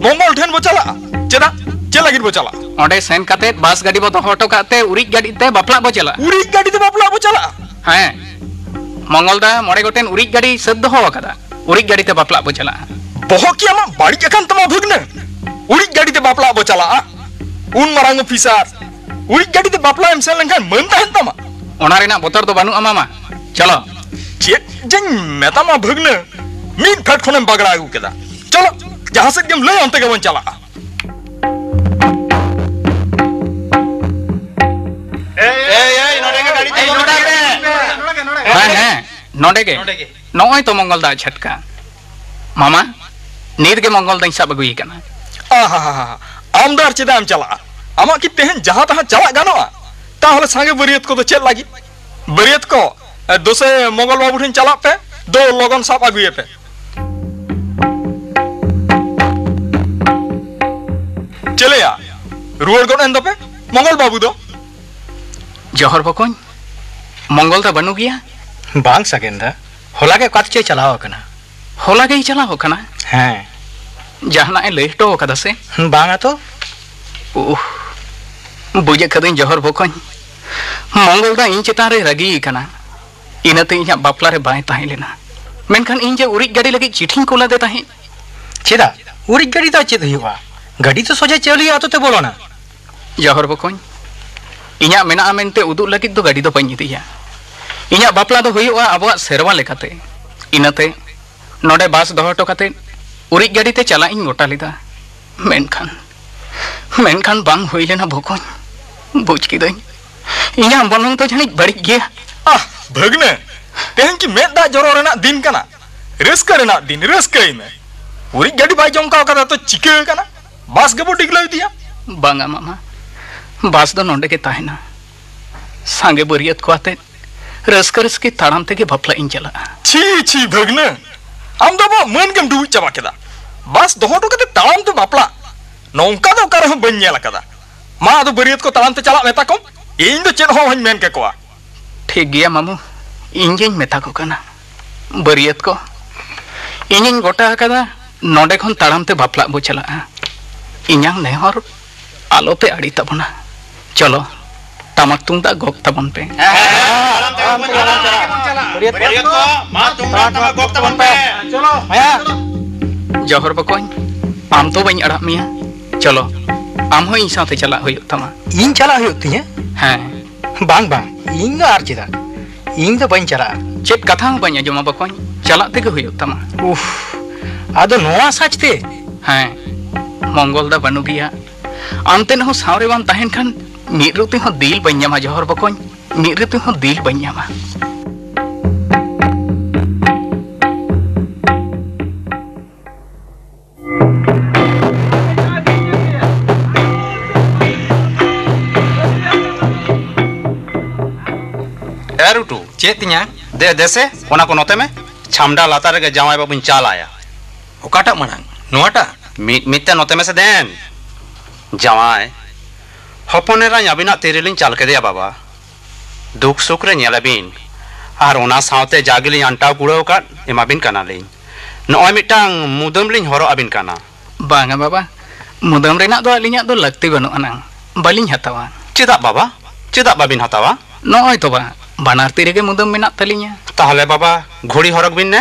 ᱢᱚᱝᱜᱚᱞ ᱴᱷᱮᱱ ᱵᱚ ᱪᱟᱞᱟᱜᱼᱟ? ᱪᱮᱫᱟᱜ? ᱪᱮᱫ ᱞᱟᱹᱜᱤᱫ ᱵᱚ ᱪᱟᱞᱟᱜᱼᱟ? ᱚᱸᱰᱮ ᱥᱮᱱ ᱠᱟᱛᱮ ᱵᱟᱥ ᱜᱟᱹᱰᱤ ᱵᱚ ᱫᱚᱦᱚ ᱦᱚᱴᱚ ᱠᱟᱜ ᱛᱮ ᱩᱨᱤᱡ ᱜᱟᱹᱰᱤ ᱛᱮ ᱵᱟᱯᱞᱟᱜ ᱵᱚ ᱪᱟᱞᱟᱜᱼᱟ᱾ ᱩᱨᱤᱡ ᱜᱟᱹᱰᱤ ᱛᱮ ᱵᱟᱯᱞᱟᱜ ᱵᱚ ᱪᱟᱞᱟᱜᱼᱟ? ᱦᱮᱸ, ᱢᱚᱝᱜᱚᱞ ᱫᱟ ᱢᱚᱬᱮ ᱜᱚᱴᱮᱱ ᱩᱨᱤᱡ ᱜᱟᱹᱰᱤ ᱥᱟᱹᱛ ᱫᱚᱦᱚ ᱟᱠᱟᱫᱟ᱾ ᱩᱨᱤᱡ ᱜᱟᱹᱰᱤ ᱛᱮ ᱵᱟᱯᱞᱟᱜ ᱵᱚ ᱪᱟᱞᱟᱜᱼᱟ᱾ ᱵᱚᱦᱚᱜ ᱠᱤ ᱟᱢᱟᱜ ᱵᱟᱹᱲᱤᱡ ᱟᱠᱟᱱ ᱛᱟᱢᱟ ᱵᱷᱟᱹᱜᱽᱱᱟᱹ? ᱩᱨᱤᱡ ᱜᱟᱹᱰᱤ ᱛᱮ ᱵᱟᱯᱞᱟᱜ ᱵᱚ ᱪᱟᱞᱟᱜᱼᱟ? ᱩᱱ ᱢᱟᱨᱟᱝ ᱚᱯᱷᱤᱥᱟᱨ, ᱩᱨᱤᱡ ᱜᱟᱹᱰᱤ ᱛᱮ ᱵᱟᱯᱞᱟ ᱮᱢ ᱥᱮᱱ ᱞᱮᱱᱠᱷᱟᱱ ᱢᱟᱹᱱ ᱛᱟᱦᱮᱱ ᱛᱟᱢᱟ? ᱚᱱᱟ ᱨᱮᱱᱟᱜ ᱵᱚᱛᱚᱨ ᱫᱚ ᱵᱟᱹᱱᱩᱜᱼᱟ ᱢᱟᱢᱟ᱾ ᱪᱚᱞᱚ᱾ ᱪᱮᱫ ᱡᱮᱧ ᱢᱮᱛᱟᱢᱟ ᱵᱷᱟᱹᱜᱽᱱᱟᱹ, ᱢᱤᱫ ᱯᱷᱮᱰ ᱠᱷᱚᱱᱮᱢ ᱵᱟᱜᱲᱟ ᱟᱹᱜᱩ ᱠᱮᱫᱟ᱾ ᱪᱚᱞᱚ, ᱡᱟᱦᱟᱸ ᱥᱮᱫ ᱜᱮᱢ ᱞᱟᱹᱭᱟ ᱚᱱᱛᱮ ᱜᱮᱵᱚᱱ ᱪᱟᱞᱟᱜᱼᱟ᱾ ᱮᱭ, ᱮᱭ, ᱱᱚᱰᱮ ᱜᱮ ᱜᱟᱹᱰᱤ ᱛᱤᱸᱜᱩ ᱢᱮᱱᱟᱜ ᱨᱮ᱾ ᱦᱮᱸ, ᱦᱮᱸ, ᱱᱚᱰᱮ ᱜᱮ᱾ ᱱᱚᱰᱮ ᱜᱮ᱾ ᱱᱚᱜᱼᱚᱭ ᱛᱚ ᱢᱚᱝᱜᱚᱞ ᱫᱟ ᱪᱷᱟᱴᱠᱟ᱾ ᱢᱟᱢᱟ, ᱱᱤᱛ ᱜᱮ ᱢᱚᱝᱜᱚᱞ ᱫᱟᱧ ᱥᱟᱵ ᱟᱹᱜᱩᱭᱮ ᱠᱟᱱᱟ᱾ ᱟᱦᱟᱦᱟᱦᱟ, ᱟᱢ ᱫᱚ ᱟᱨ ᱪᱮᱫᱟᱜ ᱮᱢ ᱪᱟᱞᱟᱜᱼᱟ? ᱟᱢᱟᱜ ᱠᱤ ᱛᱮᱦᱮᱧ ᱡᱟᱦᱟᱸ ᱛᱟᱦᱟᱸ ᱪᱟᱞᱟᱜ ᱜᱟᱱᱚᱜᱼᱟ? ᱛᱟᱦᱚᱞᱮ ᱥᱟᱸᱜᱮ ᱵᱟᱹᱨᱭᱟᱹᱛ ᱠᱚᱫᱚ ᱪᱮᱫ ᱞᱟᱹᱜᱤᱫ? ᱵᱟᱹᱨᱭᱟᱹᱛ ᱠᱚ, ᱮ, ᱫᱳᱥᱮ ᱢᱚᱝᱜᱚᱞ ᱵᱟᱹᱵᱩ ᱴᱷᱮᱱ ᱪᱟᱞᱟᱜ ᱯᱮ, ᱫᱳ ᱞᱚᱜᱚᱱ ᱥᱟᱵ ᱟᱹᱜᱩᱭᱮᱯᱮ᱾ ᱪᱮᱞᱮᱭᱟ, ᱨᱩᱣᱟᱹᱲ ᱜᱚᱫ ᱮᱱ ᱫᱚᱯᱮ? ᱢᱚᱝᱜᱚᱞ ᱵᱟᱹᱵᱩ ᱫᱚ? ᱡᱚᱦᱚᱨ ᱵᱚᱠᱚᱧ, ᱢᱚᱝᱜᱚᱞ ᱫᱟ ᱵᱟᱹᱱᱩᱜ ᱜᱮᱭᱟ? ᱵᱟᱝ ᱥᱟᱜᱮᱱ ᱫᱟ, ᱦᱚᱞᱟ ᱜᱮ ᱚᱠᱟ ᱛᱮᱪᱚᱭ ᱪᱟᱞᱟᱣ ᱟᱠᱟᱱᱟ᱾ ᱦᱚᱞᱟ ᱜᱮᱭ ᱪᱟᱞᱟᱣ ᱟᱠᱟᱱᱟ? ᱦᱮᱸ᱾ ᱡᱟᱦᱟᱱᱟᱜ ᱮ ᱞᱟᱹᱭ ᱦᱚᱴᱚ ᱟᱠᱟᱫᱟ ᱥᱮ? ᱵᱟᱝᱟ ᱛᱚ᱾ ᱩᱦ, ᱵᱩᱡᱷᱟᱹᱜ ᱠᱟᱹᱫᱟᱹᱧ ᱡᱚᱦᱚᱨ ᱵᱚᱠᱚᱧ, ᱢᱚᱝᱜᱚᱞ ᱫᱟ ᱤᱧ ᱪᱮᱛᱟᱱ ᱨᱮ ᱨᱟᱹᱜᱤ ᱟᱠᱟᱱᱟ᱾ ᱤᱱᱟᱹᱛᱮ ᱤᱧᱟᱹᱜ ᱵᱟᱯᱞᱟ ᱨᱮ ᱵᱟᱭ ᱛᱟᱦᱮᱸ ᱞᱮᱱᱟ᱾ ᱢᱮᱱᱠᱷᱟᱱ ᱤᱧ ᱡᱮ ᱩᱨᱤᱡ ᱜᱟᱹᱰᱤ ᱞᱟᱹᱜᱤᱫ ᱪᱤᱴᱷᱤᱧ ᱠᱩᱞ ᱟᱫᱮ ᱛᱟᱦᱮᱸᱫ᱾ ᱪᱮᱫᱟᱜ? ᱩᱨᱤᱡ ᱜᱟᱹᱰᱤ ᱫᱚ ᱪᱮᱫ ᱦᱩᱭᱩᱜᱼᱟ? ᱜᱟᱹᱰᱤ ᱫᱚ ᱥᱚᱡᱷᱮ ᱪᱟᱣᱞᱤᱭᱟᱹ ᱟᱛᱳ ᱛᱮ ᱵᱚᱞᱚᱱᱟ᱾ ᱡᱚᱦᱚᱨ ᱵᱚᱠᱚᱧ, ᱤᱧᱟᱹᱜ ᱢᱮᱱᱟᱜᱼᱟ ᱢᱮᱱᱛᱮ ᱩᱫᱩᱜ ᱞᱟᱹᱜᱤᱫ ᱫᱚ ᱜᱟᱹᱰᱤ ᱫᱚ ᱵᱟᱹᱧ ᱤᱫᱤᱭᱟ᱾ ᱤᱧᱟᱹᱜ ᱵᱟᱯᱞᱟ ᱫᱚ ᱦᱩᱭᱩᱜᱼᱟ ᱟᱵᱚᱣᱟᱜ ᱥᱮᱨᱣᱟ ᱞᱮᱠᱟᱛᱮ᱾ ᱤᱱᱟᱹᱛᱮ ᱱᱚᱰᱮ ᱵᱟᱥ ᱫᱚᱦᱚ ᱦᱚᱴᱚ ᱠᱟᱛᱮ ᱩᱨᱤᱡ ᱜᱟᱹᱰᱤ ᱛᱮ ᱪᱟᱞᱟᱜ ᱤᱧ ᱜᱚᱴᱟ ᱞᱮᱫᱟ᱾ ᱢᱮᱱᱠᱷᱟᱱ, ᱢᱮᱱᱠᱷᱟᱱ ᱵᱟᱝ ᱦᱩᱭ ᱞᱮᱱᱟ ᱵᱚᱠᱚᱧ᱾ ᱵᱩᱡᱽ ᱠᱤᱫᱟᱹᱧ, ᱤᱧᱟᱹᱜ ᱢᱚᱱᱚᱝ ᱫᱚ ᱡᱟᱹᱱᱤᱡ ᱵᱟᱹᱲᱤᱡ ᱜᱮᱭᱟ᱾ ᱟᱦ, ᱵᱷᱟᱹᱜᱽᱱᱟᱹ, ᱛᱮᱦᱮᱧ ᱠᱤ ᱢᱮᱫ ᱫᱟᱜ ᱡᱚᱨᱚ ᱨᱮᱱᱟᱜ ᱫᱤᱱ ᱠᱟᱱᱟ? ᱨᱟᱹᱥᱠᱟᱹ ᱨᱮᱱᱟᱜ ᱫᱤᱱ, ᱨᱟᱹᱥᱠᱟᱹᱭ ᱢᱮ᱾ ᱩᱨᱤᱡ ᱜᱟᱹᱰᱤ ᱵᱟᱭ ᱡᱚᱢ ᱠᱟᱣ ᱠᱟᱫᱟ ᱛᱚ ᱪᱤᱠᱟᱹ ᱠᱟᱱᱟ? ᱵᱟᱥ ᱜᱮᱵᱚ ᱰᱤᱜᱽᱞᱟᱹᱣ ᱤᱫᱤᱭᱟ᱾ ᱵᱟᱝᱟ ᱢᱟᱢᱟ, ᱵᱟᱥ ᱫᱚ ᱱᱚᱰᱮ ᱜᱮ ᱛᱟᱦᱮᱱᱟ᱾ ᱥᱟᱸᱜᱮ ᱵᱟᱹᱨᱭᱟᱹᱛ ᱠᱚ ᱟᱛᱮ ᱨᱟᱹᱥᱠᱟᱹ ᱨᱟᱹᱥᱠᱤ ᱛᱟᱲᱟᱢ ᱛᱮᱜᱮ ᱵᱟᱯᱞᱟᱜ ᱤᱧ ᱪᱟᱞᱟᱜᱼᱟ᱾ ᱪᱷᱤ, ᱪᱷᱤ, ᱵᱷᱟᱹᱜᱽᱱᱟᱹ, ᱟᱢ ᱫᱚ ᱟᱵᱚᱣᱟᱜ ᱢᱟᱹᱱ ᱜᱮᱢ ᱰᱩᱵᱩᱡ ᱪᱟᱵᱟ ᱠᱮᱫᱟ᱾ ᱵᱟᱥ ᱫᱚᱦᱚ ᱦᱚᱴᱚ ᱠᱟᱛᱮ ᱛᱟᱲᱟᱢ ᱛᱮ ᱵᱟᱯᱞᱟ, ᱱᱚᱝᱠᱟ ᱫᱚ ᱚᱠᱟ ᱨᱮᱦᱚᱸ ᱵᱟᱹᱧ ᱧᱮᱞ ᱟᱠᱟᱫᱟ᱾ ᱢᱟ, ᱟᱫᱚ ᱵᱟᱹᱨᱭᱟᱹᱛ ᱠᱚ ᱛᱟᱲᱟᱢ ᱛᱮ ᱪᱟᱞᱟᱜ ᱢᱮᱛᱟ ᱠᱚᱢ, ᱤᱧ ᱫᱚ ᱪᱮᱫ ᱦᱚᱸ ᱵᱟᱹᱧ ᱢᱮᱱ ᱠᱮᱠᱚᱣᱟ᱾ ᱴᱷᱤᱠ ᱜᱮᱭᱟ ᱢᱟᱢᱩ, ᱤᱧ ᱜᱤᱧ ᱢᱮᱛᱟ ᱠᱚ ᱠᱟᱱᱟ᱾ ᱵᱟᱹᱨᱭᱟᱹᱛ ᱠᱚ, ᱤᱧᱤᱧ ᱜᱚᱴᱟ ᱟᱠᱟᱫᱟ, ᱱᱚᱰᱮ ᱠᱷᱚᱱ ᱛᱟᱲᱟᱢ ᱛᱮ ᱵᱟᱯᱞᱟᱜ ᱵᱚ ᱪᱟᱞᱟᱜᱼᱟ᱾ ᱤᱧᱟᱝ ᱱᱮᱦᱚᱨ ᱟᱞᱚ ᱯᱮ ᱟᱹᱲᱤ ᱛᱟᱵᱚᱱᱟ᱾ ᱪᱚᱞᱚ, ᱴᱟᱢᱟᱠ ᱛᱩᱢᱫᱟᱜ ᱜᱚᱜ ᱛᱟᱵᱚᱱ ᱯᱮ᱾ ᱦᱮᱸ, ᱦᱮᱸ, ᱦᱮᱸ, ᱵᱟᱹᱨᱭᱟᱹᱛ ᱠᱚ, ᱢᱟ ᱛᱩᱢᱫᱟᱜ ᱴᱟᱢᱟᱠ ᱜᱚᱜ ᱛᱟᱵᱚᱱ ᱯᱮ᱾ ᱪᱚᱞᱚ᱾ ᱦᱮᱸ᱾ ᱡᱚᱦᱚᱨ ᱵᱚᱠᱚᱧ, ᱟᱢ ᱛᱚ ᱵᱟᱹᱧ ᱟᱲᱟᱜ ᱢᱮᱭᱟ᱾ ᱪᱚᱞᱚ, ᱟᱢ ᱦᱚᱸ ᱤᱧ ᱥᱟᱶᱛᱮ ᱪᱟᱞᱟᱜ ᱦᱩᱭᱩᱜ ᱛᱟᱢᱟ᱾ ᱤᱧ ᱪᱟᱞᱟᱜ ᱦᱩᱭᱩᱜ ᱛᱤᱧᱟᱹ? ᱦᱮᱸ᱾ ᱵᱟᱝ, ᱵᱟᱝ, ᱤᱧ ᱫᱚ ᱟᱨ ᱪᱮᱫᱟᱜ? ᱤᱧ ᱫᱚ ᱵᱟᱹᱧ ᱪᱟᱞᱟᱜᱼᱟ᱾ ᱪᱮᱫ ᱠᱟᱛᱷᱟ ᱦᱚᱸ ᱵᱟᱹᱧ ᱟᱸᱡᱚᱢᱟ ᱵᱚᱠᱚᱧ, ᱪᱟᱞᱟᱜ ᱛᱮᱜᱮ ᱦᱩᱭᱩᱜ ᱛᱟᱢᱟ᱾ ᱩᱯᱷ, ᱟᱫᱚ ᱱᱚᱣᱟ ᱥᱟᱡᱽ ᱛᱮ? ᱦᱮᱸ, ᱢᱚᱝᱜᱚᱞ ᱫᱟ ᱵᱟᱹᱱᱩᱜ ᱜᱮᱭᱟ᱾ ᱟᱢ ᱛᱮᱫ ᱦᱚᱸ ᱥᱟᱶ ᱨᱮ ᱵᱟᱢ ᱛᱟᱦᱮᱱ ᱠᱷᱟᱱ ᱢᱤᱫ ᱨᱩᱛᱤ ᱦᱚᱸ ᱫᱤᱞ ᱵᱟᱹᱧ ᱧᱟᱢᱟ ᱡᱚᱦᱚᱨ ᱵᱚᱠᱚᱧ, ᱢᱤᱫ ᱨᱩᱛᱤ ᱦᱚᱸ ᱫᱤᱞ ᱵᱟᱹᱧ ᱧᱟᱢᱟ᱾ ᱮ ᱨᱩᱴᱩ, ᱪᱮᱫ ᱛᱤᱧᱟ? ᱫᱮ, ᱫᱮᱥᱮ, ᱚᱱᱟ ᱠᱚ ᱱᱚᱛᱮ ᱢᱮ᱾ ᱪᱷᱟᱢᱰᱟ ᱞᱟᱛᱟᱨ ᱨᱮᱜᱮ ᱡᱟᱶᱟᱭ ᱵᱟᱹᱵᱩᱧ ᱪᱟᱞᱟᱭᱟ᱾ ᱚᱠᱟᱴᱟᱜ ᱢᱟᱲᱟᱝ? ᱱᱚᱣᱟᱴᱟᱜ? ᱢᱤᱫ ᱢᱤᱫ ᱛᱮ ᱱᱚᱛᱮ ᱢᱮᱥᱮ ᱫᱮᱱ᱾ ᱡᱟᱶᱟᱭ, ᱦᱚᱯᱚᱱ ᱮᱨᱟᱧ ᱟᱹᱵᱤᱱᱟᱜ ᱛᱤ ᱨᱮᱞᱤᱧ ᱪᱟᱞ ᱠᱮᱫᱮᱭᱟ ᱵᱟᱵᱟ᱾ ᱫᱩᱠ ᱥᱩᱠ ᱨᱮ ᱧᱮᱞᱮᱵᱤᱱ, ᱟᱨ ᱚᱱᱟ ᱥᱟᱶᱛᱮ ᱡᱟ ᱜᱮᱞᱤᱧ ᱟᱱᱴᱟᱣ ᱠᱩᱲᱟᱹᱣ ᱟᱠᱟᱫ ᱮᱢᱟᱵᱤᱱ ᱠᱟᱱᱟᱞᱤᱧ᱾ ᱱᱚᱜᱼᱚᱭ ᱢᱤᱫᱴᱟᱝ ᱢᱩᱫᱟᱹᱢ ᱞᱤᱧ ᱦᱚᱨᱚᱜ ᱟᱹᱵᱤᱱ ᱠᱟᱱᱟ᱾ ᱵᱟᱝᱟ ᱵᱟᱵᱟ, ᱢᱩᱫᱟᱹᱢ ᱨᱮᱱᱟᱜ ᱫᱚ ᱟᱹᱞᱤᱧᱟᱜ ᱫᱚ ᱞᱟᱹᱠᱛᱤ ᱵᱟᱹᱱᱩᱜ ᱟᱱᱟᱝ, ᱵᱟᱹᱞᱤᱧ ᱦᱟᱛᱟᱣᱟ᱾ ᱪᱮᱫᱟᱜ ᱵᱟᱵᱟ? ᱪᱮᱫᱟᱜ ᱵᱟᱵᱤᱱ ᱦᱟᱛᱟᱣᱟ? ᱱᱚᱜᱼᱚᱭ ᱛᱚ ᱵᱟ, ᱵᱟᱱᱟᱨ ᱛᱤ ᱨᱮᱜᱮ ᱢᱩᱫᱟᱹᱢ ᱢᱮᱱᱟᱜ ᱛᱟᱹᱞᱤᱧᱟ᱾ ᱛᱟᱦᱚᱞᱮ ᱵᱟᱵᱟ, ᱜᱷᱩᱲᱤ ᱦᱚᱨᱚᱜᱽ ᱵᱤᱱ ᱱᱮ᱾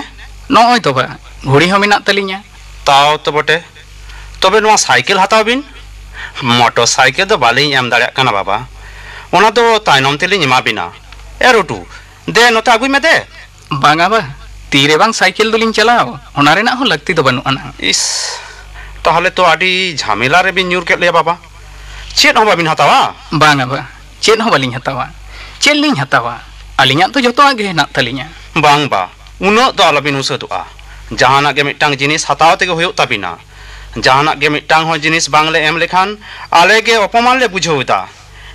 ᱱᱚᱜᱼᱚᱭ ᱛᱚ ᱵᱟ, ᱜᱷᱩᱲᱤ ᱦᱚᱸ ᱢᱮᱱᱟᱜ ᱛᱟᱹᱞᱤᱧᱟ᱾ ᱛᱟᱣ ᱛᱚ ᱵᱚᱴᱮ᱾ ᱛᱚᱵᱮ ᱱᱚᱣᱟ ᱥᱟᱭᱠᱮᱞ ᱦᱟᱛᱟᱣ ᱵᱤᱱ᱾ ᱢᱚᱴᱚᱨ ᱥᱟᱭᱠᱮᱞ ᱫᱚ ᱵᱟᱹᱞᱤᱧ ᱮᱢ ᱫᱟᱲᱮᱭᱟᱜ ᱠᱟᱱᱟ ᱵᱟᱵᱟ, ᱚᱱᱟ ᱫᱚ ᱛᱟᱭᱱᱚᱢ ᱛᱮᱞᱤᱧ ᱮᱢᱟ ᱵᱤᱱᱟ᱾ ᱮ ᱨᱩᱴᱩ, ᱫᱮ ᱱᱚᱛᱮ ᱟᱹᱜᱩᱭ ᱢᱮ ᱫᱮ᱾ ᱵᱟᱝᱟ ᱵᱟ, ᱛᱤ ᱨᱮ ᱵᱟᱝ ᱥᱟᱭᱠᱮᱞ ᱫᱚᱞᱤᱧ ᱪᱟᱞᱟᱣ, ᱚᱱᱟ ᱨᱮᱱᱟᱜ ᱦᱚᱸ ᱞᱟᱹᱠᱛᱤ ᱫᱚ ᱵᱟᱹᱱᱩᱜ ᱟᱱᱟ᱾ ᱤᱥ, ᱛᱟᱦᱚᱞᱮ ᱛᱚ ᱟᱹᱰᱤ ᱡᱷᱟᱢᱮᱞᱟ ᱨᱮᱵᱤᱱ ᱧᱩᱨ ᱠᱮᱫ ᱞᱮᱭᱟ ᱵᱟᱵᱟ᱾ ᱪᱮᱫ ᱦᱚᱸ ᱵᱟᱵᱤᱱ ᱦᱟᱛᱟᱣᱟ? ᱵᱟᱝᱟ ᱵᱟ, ᱪᱮᱫ ᱦᱚᱸ ᱵᱟᱹᱞᱤᱧ ᱦᱟᱛᱟᱣᱟ᱾ ᱪᱮᱫ ᱞᱤᱧ ᱦᱟᱛᱟᱣᱟ? ᱟᱹᱞᱤᱧᱟᱜ ᱫᱚ ᱡᱚᱛᱚᱣᱟᱜ ᱜᱮ ᱦᱮᱱᱟᱜ ᱛᱟᱹᱞᱤᱧᱟ᱾ ᱵᱟᱝ ᱵᱟ, ᱩᱱᱟᱹᱜ ᱫᱚ ᱟᱞᱚᱵᱤᱱ ᱩᱥᱟᱹᱫᱚᱜᱼᱟ᱾ ᱡᱟᱦᱟᱱᱟᱜ ᱜᱮ ᱢᱤᱫᱴᱟᱝ ᱡᱤᱱᱤᱥ ᱦᱟᱛᱟᱣ ᱛᱮᱜᱮ ᱦᱩᱭᱩᱜ ᱛᱟᱵᱤᱱᱟ᱾ ᱡᱟᱦᱟᱱᱟᱜ ᱜᱮ ᱢᱤᱫᱴᱟᱝ ᱦᱚᱸ ᱡᱤᱱᱤᱥ ᱵᱟᱝᱞᱮ ᱮᱢ ᱞᱮᱠᱷᱟᱱ ᱟᱞᱮ ᱜᱮ ᱚᱯᱚᱢᱟᱱ ᱞᱮ ᱵᱩᱡᱷᱟᱹᱣ ᱮᱫᱟ᱾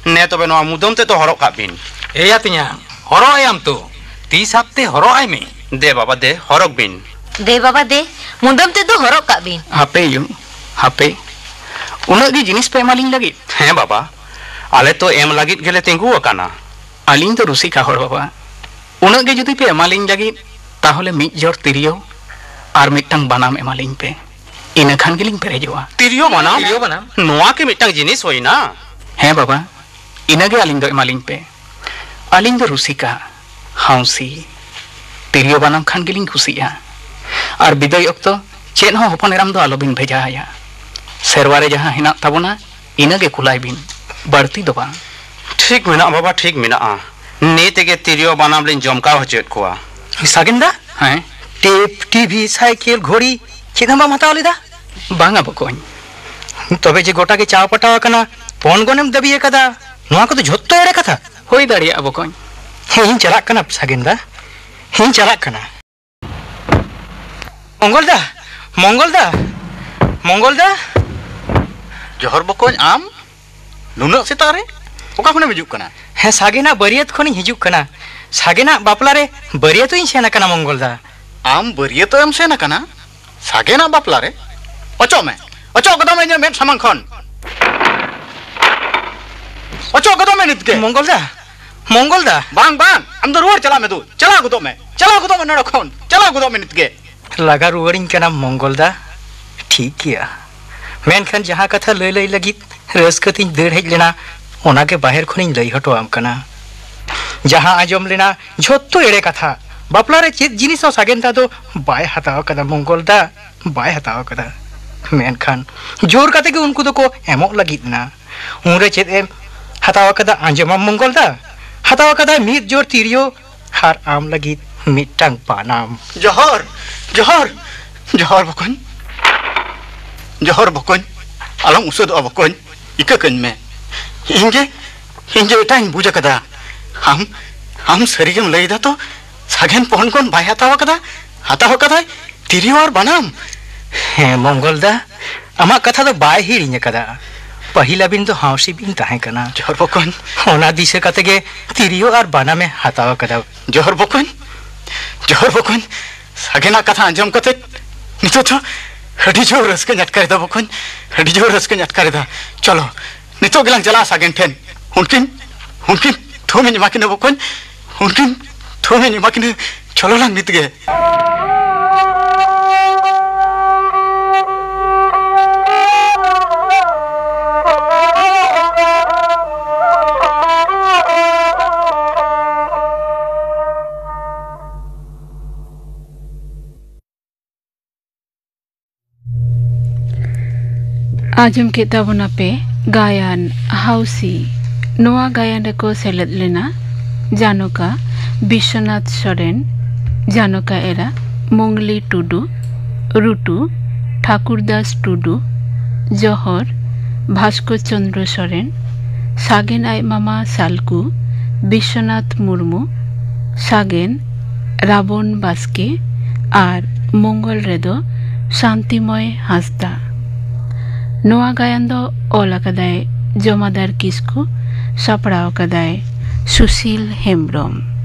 ᱱᱮ ᱛᱚᱵᱮ ᱱᱚᱣᱟ ᱢᱩᱫᱟᱹᱢ ᱛᱮᱫ ᱫᱚ ᱦᱚᱨᱚᱜ ᱠᱟᱜ ᱵᱤᱱ᱾ ᱮᱭᱟ ᱛᱤᱧᱟᱝ, ᱦᱚᱨᱚᱜ ᱟᱭᱟᱢ ᱛᱚ, ᱛᱤ ᱥᱟᱵ ᱛᱮ ᱦᱚᱨᱚᱜ ᱟᱭ ᱢᱮ᱾ ᱫᱮ ᱵᱟᱵᱟ ᱫᱮ, ᱦᱚᱨᱚᱜ ᱵᱤᱱ᱾ ᱫᱮ ᱵᱟᱵᱟ ᱫᱮ, ᱢᱩᱫᱟᱹᱢ ᱛᱮᱫ ᱫᱚ ᱦᱚᱨᱚᱜ ᱠᱟᱜ ᱵᱤᱱ᱾ ᱦᱟᱯᱮ ᱭᱩ, ᱦᱟᱯᱮ᱾ ᱩᱱᱟᱹᱜ ᱜᱮ ᱡᱤᱱᱤᱥ ᱯᱮ ᱮᱢᱟᱞᱤᱧ ᱞᱟᱹᱜᱤᱫ? ᱦᱮᱸ ᱵᱟᱵᱟ, ᱟᱞᱮ ᱛᱚ ᱮᱢ ᱞᱟᱹᱜᱤᱫ ᱜᱮᱞᱮ ᱛᱤᱸᱜᱩ ᱟᱠᱟᱱᱟ᱾ ᱟᱹᱞᱤᱧ ᱫᱚ ᱨᱩᱥᱤᱠᱟ ᱦᱚᱲ ᱵᱟᱵᱟ, ᱩᱱᱟᱹᱜ ᱜᱮ ᱡᱩᱫᱤ ᱯᱮ ᱮᱢᱟᱞᱤᱧ ᱞᱟᱹᱜᱤᱫ, ᱛᱟᱦᱚᱞᱮ ᱢᱤᱫ ᱡᱚᱲ ᱛᱤᱨᱭᱳ ᱟᱨ ᱢᱤᱫᱴᱟᱝ ᱵᱟᱱᱟᱢ ᱮᱢᱟᱞᱤᱧ ᱯᱮ, ᱤᱱᱟᱹ ᱠᱷᱟᱱ ᱜᱮᱞᱤᱧ ᱯᱮᱨᱮᱡᱚᱜᱼᱟ᱾ ᱛᱤᱨᱭᱳ ᱵᱟᱱᱟᱢ? ᱛᱤᱨᱭᱳ ᱵᱟᱱᱟᱢ? ᱱᱚᱣᱟ ᱠᱤ ᱢᱤᱫᱴᱟᱝ ᱡᱤᱱᱤᱥ ᱦᱩᱭᱱᱟ? ᱦᱮᱸ ᱵᱟᱵᱟ, ᱤᱱᱟᱹᱜᱮ ᱟᱹᱞᱤᱧ ᱫᱚ ᱮᱢᱟᱞᱤᱧ ᱯᱮ᱾ ᱟᱹᱞᱤᱧ ᱫᱚ ᱨᱩᱥᱤᱠᱟ, ᱦᱟᱣᱥᱤ, ᱛᱤᱨᱭᱳ ᱵᱟᱱᱟᱢ ᱠᱷᱟᱱ ᱜᱮᱞᱤᱧ ᱠᱩᱥᱤᱜᱼᱟ᱾ ᱟᱨ ᱵᱤᱫᱟᱹᱭ ᱚᱠᱛᱚ ᱪᱮᱫ ᱦᱚᱸ ᱦᱚᱯᱚᱱ ᱮᱨᱟᱢ ᱫᱚ ᱟᱞᱚᱵᱤᱱ ᱵᱷᱮᱡᱟ ᱟᱭᱟ᱾ ᱥᱮᱨᱣᱟ ᱨᱮ ᱡᱟᱦᱟᱸ ᱦᱮᱱᱟᱜ ᱛᱟᱵᱚᱱᱟ, ᱤᱱᱟᱹᱜᱮ ᱠᱩᱞᱟᱭ ᱵᱤᱱ, ᱵᱟᱹᱲᱛᱤ ᱫᱚ ᱵᱟᱝ᱾ ᱴᱷᱤᱠ ᱢᱮᱱᱟᱜᱼᱟ ᱵᱟᱵᱟ, ᱴᱷᱤᱠ ᱢᱮᱱᱟᱜᱼᱟ᱾ ᱱᱤᱛ ᱛᱮᱜᱮ ᱛᱤᱨᱭᱳ ᱵᱟᱱᱟᱢ ᱞᱤᱧ ᱡᱚᱢᱠᱟᱣ ᱦᱚᱪᱚᱭᱮᱫ ᱠᱚᱣᱟ᱾ ᱥᱟᱜᱮᱱ ᱫᱟ? ᱦᱮᱸ? ᱴᱮᱯ, ᱴᱤᱵᱷᱤ, ᱥᱟᱭᱠᱮᱞ, ᱜᱷᱚᱲᱤ ᱪᱮᱫ ᱦᱚᱸ ᱵᱟᱢ ᱦᱟᱛᱟᱣ ᱞᱮᱫᱟ? ᱵᱟᱝᱟ ᱵᱚᱠᱚᱧ᱾ ᱛᱚᱵᱮ ᱡᱮ ᱜᱚᱴᱟ ᱜᱮ ᱪᱟᱣ ᱯᱟᱴᱟᱣ ᱟᱠᱟᱱᱟ, ᱯᱚᱱ ᱜᱚᱱᱮᱢ ᱫᱟᱹᱵᱤ ᱟᱠᱟᱫᱟ, ᱱᱚᱣᱟ ᱠᱚᱫᱚ ᱡᱷᱚᱛᱚ ᱮᱲᱮ ᱠᱟᱛᱷᱟ᱾ ᱦᱩᱭ ᱫᱟᱲᱮᱭᱟᱜᱼᱟ ᱵᱚᱠᱚᱧ᱾ ᱦᱮᱸ, ᱤᱧ ᱪᱟᱞᱟᱜ ᱠᱟᱱᱟ ᱥᱟᱜᱮᱱ ᱫᱟ, ᱦᱮᱸ, ᱤᱧ ᱪᱟᱞᱟᱜ ᱠᱟᱱᱟ᱾ ᱢᱚᱝᱜᱚᱞ ᱫᱟ, ᱢᱚᱝᱜᱚᱞ ᱫᱟ, ᱢᱚᱝᱜᱚᱞ ᱫᱟ᱾ ᱡᱚᱦᱚᱨ ᱵᱚᱠᱚᱧ, ᱟᱢ ᱱᱩᱱᱟᱹᱜ ᱥᱮᱛᱟᱜ ᱨᱮ ᱚᱠᱟ ᱠᱷᱚᱱᱮᱢ ᱦᱤᱡᱩᱜ ᱠᱟᱱᱟ? ᱦᱮᱸ, ᱥᱟᱜᱮᱱᱟᱜ ᱵᱟᱹᱨᱭᱟᱹᱛ ᱠᱷᱚᱱᱤᱧ ᱦᱤᱡᱩᱜ ᱠᱟᱱᱟ᱾ ᱥᱟᱜᱮᱱᱟᱜ ᱵᱟᱯᱞᱟ ᱨᱮ ᱵᱟᱹᱨᱭᱟᱹᱛᱚᱜ ᱤᱧ ᱥᱮᱱ ᱟᱠᱟᱱᱟ ᱢᱚᱝᱜᱚᱞ ᱫᱟ᱾ ᱟᱢ ᱵᱟᱹᱨᱭᱟᱹᱛᱚᱜ ᱮᱢ ᱥᱮᱱ ᱟᱠᱟᱱᱟ? ᱥᱟᱜᱮᱱᱟᱜ ᱵᱟᱯᱞᱟ ᱨᱮ? ᱚᱪᱚᱜ ᱢᱮ, ᱚᱪᱚᱜ ᱠᱚᱫᱚ ᱢᱮ ᱤᱧᱟᱹᱜ ᱢᱮᱫ ᱥᱟᱢᱟᱝ ᱠᱷᱚᱱ᱾ ᱚᱪᱚᱜ ᱜᱚᱫᱚᱜ ᱢᱮ ᱱᱤᱛ ᱜᱮ᱾ ᱢᱚᱝᱜᱚᱞ ᱫᱟ, ᱢᱚᱝᱜᱚᱞ ᱫᱟ᱾ ᱵᱟᱝ, ᱵᱟᱝ, ᱟᱢ ᱫᱚ ᱨᱩᱣᱟᱹᱲ ᱪᱟᱞᱟᱜ ᱢᱮ ᱫᱩ᱾ ᱪᱟᱞᱟᱣ ᱜᱚᱫᱚᱜ ᱢᱮ, ᱪᱟᱞᱟᱣ ᱜᱚᱫᱚᱜ ᱢᱮ ᱱᱚᱰᱮ ᱠᱷᱚᱱ, ᱪᱟᱞᱟᱣ ᱜᱚᱫᱚᱜ ᱢᱮ ᱱᱤᱛ ᱜᱮ᱾ ᱞᱟᱜᱟ ᱨᱩᱣᱟᱹᱲᱤᱧ ᱠᱟᱱᱟᱢ ᱢᱚᱝᱜᱚᱞ ᱫᱟ? ᱴᱷᱤᱠ ᱜᱮᱭᱟ, ᱢᱮᱱᱠᱷᱟᱱ ᱡᱟᱦᱟᱸ ᱠᱟᱛᱷᱟ ᱞᱟᱹᱭ ᱞᱟᱹᱭ ᱞᱟᱹᱜᱤᱫ ᱨᱟᱹᱥᱠᱟᱹ ᱛᱤᱧ ᱫᱟᱹᱲ ᱦᱮᱡ ᱞᱮᱱᱟ, ᱚᱱᱟ ᱜᱮ ᱵᱟᱦᱮᱨ ᱠᱷᱚᱱᱤᱧ ᱞᱟᱹᱭ ᱦᱚᱴᱚ ᱟᱢ ᱠᱟᱱᱟ᱾ ᱡᱟᱦᱟᱸ ᱟᱸᱡᱚᱢ ᱞᱮᱱᱟ ᱡᱷᱚᱛᱚ ᱮᱲᱮ ᱠᱟᱛᱷᱟ᱾ ᱵᱟᱯᱞᱟ ᱨᱮ ᱪᱮᱫ ᱡᱤᱱᱤᱥ ᱦᱚᱸ ᱥᱟᱜᱮᱱ ᱫᱟ ᱫᱚ ᱵᱟᱭ ᱦᱟᱛᱟᱣ ᱟᱠᱟᱫᱟ ᱢᱚᱝᱜᱚᱞ ᱫᱟ, ᱵᱟᱭ ᱦᱟᱛᱟᱣ ᱟᱠᱟᱫᱟ᱾ ᱢᱮᱱᱠᱷᱟᱱ ᱡᱳᱨ ᱠᱟᱛᱮ ᱜᱮ ᱩᱱᱠᱩ ᱫᱚᱠᱚ ᱮᱢᱚᱜ ᱞᱟᱹᱜᱤᱫ ᱮᱱᱟ᱾ ᱩᱱᱨᱮ ᱪᱮᱫ ᱮᱢ ᱦᱟᱛᱟᱣ ᱟᱠᱟᱫᱟ ᱟᱸᱡᱚᱢᱟᱢ ᱢᱚᱝᱜᱚᱞ ᱫᱟ? ᱦᱟᱛᱟᱣ ᱟᱠᱟᱫᱟᱭ ᱢᱤᱫ ᱡᱳᱲ ᱛᱤᱨᱭᱳ ᱟᱨ ᱟᱢ ᱞᱟᱹᱜᱤᱫ ᱢᱤᱫᱴᱟᱝ ᱵᱟᱱᱟᱢ᱾ ᱡᱚᱦᱚᱨ, ᱡᱚᱦᱚᱨ, ᱡᱚᱦᱚᱨ ᱵᱚᱠᱚᱧ, ᱡᱚᱦᱚᱨ ᱵᱚᱠᱚᱧ, ᱟᱞᱚᱢ ᱩᱥᱟᱹᱫᱚᱜᱼᱟ ᱵᱚᱠᱚᱧ, ᱤᱠᱟᱹ ᱠᱟᱹᱧ ᱢᱮ᱾ ᱤᱧ ᱜᱮ, ᱤᱧ ᱜᱮ ᱮᱴᱟᱜ ᱤᱧ ᱵᱩᱡᱽ ᱟᱠᱟᱫᱟ᱾ ᱟᱢ, ᱟᱢ ᱥᱟᱹᱨᱤ ᱜᱮᱢ ᱞᱟᱹᱭ ᱮᱫᱟ ᱛᱚ, ᱥᱟᱜᱮᱱ ᱯᱚᱱᱜᱚᱱ ᱵᱟᱭ ᱦᱟᱛᱟᱣ ᱟᱠᱟᱫᱟ? ᱦᱟᱛᱟᱣ ᱟᱠᱟᱫᱟᱭ ᱛᱤᱨᱭᱳ ᱟᱨ ᱵᱟᱱᱟᱢ᱾ ᱦᱮᱸ ᱢᱚᱝᱜᱚᱞ ᱫᱟ, ᱟᱢᱟᱜ ᱠᱟᱛᱷᱟ ᱫᱚ ᱵᱟᱭ ᱦᱤᱲᱤᱧ ᱟᱠᱟᱫᱟ᱾ ᱯᱟᱹᱦᱤᱞ ᱟᱹᱵᱤᱱ ᱫᱚ ᱦᱟᱣᱥᱤ ᱵᱤᱱ ᱛᱟᱦᱮᱸ ᱠᱟᱱᱟ᱾ ᱡᱚᱦᱚᱨ ᱵᱚᱠᱚᱧ᱾ ᱚᱱᱟ ᱫᱤᱥᱟᱹ ᱠᱟᱛᱮ ᱜᱮ ᱛᱤᱨᱭᱳ ᱟᱨ ᱵᱟᱱᱟᱢᱮ ᱦᱟᱛᱟᱣ ᱟᱠᱟᱫᱟ᱾ ᱡᱚᱦᱚᱨ ᱵᱚᱠᱚᱧ, ᱡᱚᱦᱚᱨ ᱵᱚᱠᱚᱧ, ᱥᱟᱜᱮᱱᱟᱜ ᱠᱟᱛᱷᱟ ᱟᱸᱡᱚᱢ ᱠᱟᱛᱮ ᱱᱤᱛᱚᱜ ᱫᱚ ᱟᱹᱰᱤ ᱡᱳᱨ ᱨᱟᱹᱥᱠᱟᱹᱧ ᱟᱴᱠᱟᱨᱮᱫᱟ ᱵᱚᱠᱚᱧ, ᱟᱹᱰᱤ ᱡᱳᱨ ᱨᱟᱹᱥᱠᱟᱹᱧ ᱟᱴᱠᱟᱨᱮᱫᱟ᱾ ᱪᱚᱞᱚ, ᱱᱤᱛᱚᱜ ᱜᱮᱞᱟᱝ ᱪᱟᱞᱟᱜᱼᱟ ᱥᱟᱜᱮᱱ ᱴᱷᱮᱱ᱾ ᱩᱱᱠᱤᱱ, ᱩᱱᱠᱤᱱ ᱛᱷᱩᱢᱤᱧ ᱮᱢᱟ ᱠᱤᱱᱟ ᱵᱚᱠᱚᱧ, ᱩᱱᱠᱤᱱ ᱛᱷᱩᱢᱤᱧ ᱮᱢᱟ ᱠᱤᱱᱟ᱾ ᱪᱚᱞᱚ ᱞᱟᱝ ᱱᱤᱛ ᱜᱮ᱾ ᱟᱸᱡᱚᱢ ᱠᱮᱫ ᱛᱟᱵᱚᱱᱟᱯᱮ ᱜᱟᱭᱟᱱ ᱦᱟᱣᱥᱤ᱾ ᱱᱚᱣᱟ ᱜᱟᱭᱟᱱ ᱨᱮᱠᱚ ᱥᱮᱞᱮᱫ ᱞᱮᱱᱟ ᱡᱟᱱᱚᱠᱟ ᱵᱤᱥᱥᱚᱱᱟᱛᱷ ᱥᱚᱨᱮᱱ, ᱡᱟᱱᱚᱠᱟ ᱮᱨᱟ ᱢᱚᱝᱞᱤ ᱴᱩᱰᱩ, ᱨᱩᱴᱩ ᱴᱷᱟᱠᱩᱨ ᱫᱟᱥ ᱴᱩᱰᱩ, ᱡᱚᱦᱚᱨ ᱵᱷᱟᱥᱠᱚᱨ ᱪᱚᱸᱫᱽᱨᱚ ᱥᱚᱨᱮᱱ, ᱥᱟᱜᱮᱱ ᱟᱡ ᱢᱟᱢᱟ ᱥᱟᱞᱠᱩ ᱵᱤᱥᱥᱚᱱᱟᱛᱷ ᱢᱩᱨᱢᱩ, ᱥᱟᱜᱮᱱ ᱨᱟᱵᱚᱱ ᱵᱟᱥᱠᱮ ᱟᱨ ᱢᱚᱝᱜᱚᱞ ᱨᱮᱫᱚ ᱥᱟᱱᱛᱤᱢᱚᱭ ᱦᱟᱸᱥᱫᱟ᱾ ᱱᱚᱣᱟ ᱜᱟᱭᱟᱱ ᱫᱚ ᱚᱞ ᱟᱠᱟᱫᱟᱭ ᱡᱚᱢᱟᱫᱟᱨ ᱠᱤᱥᱠᱩ, ᱥᱟᱯᱲᱟᱣ ᱟᱠᱟᱫᱟᱭ ᱥᱩᱥᱤᱞ ᱦᱮᱢᱵᱽᱨᱚᱢ᱾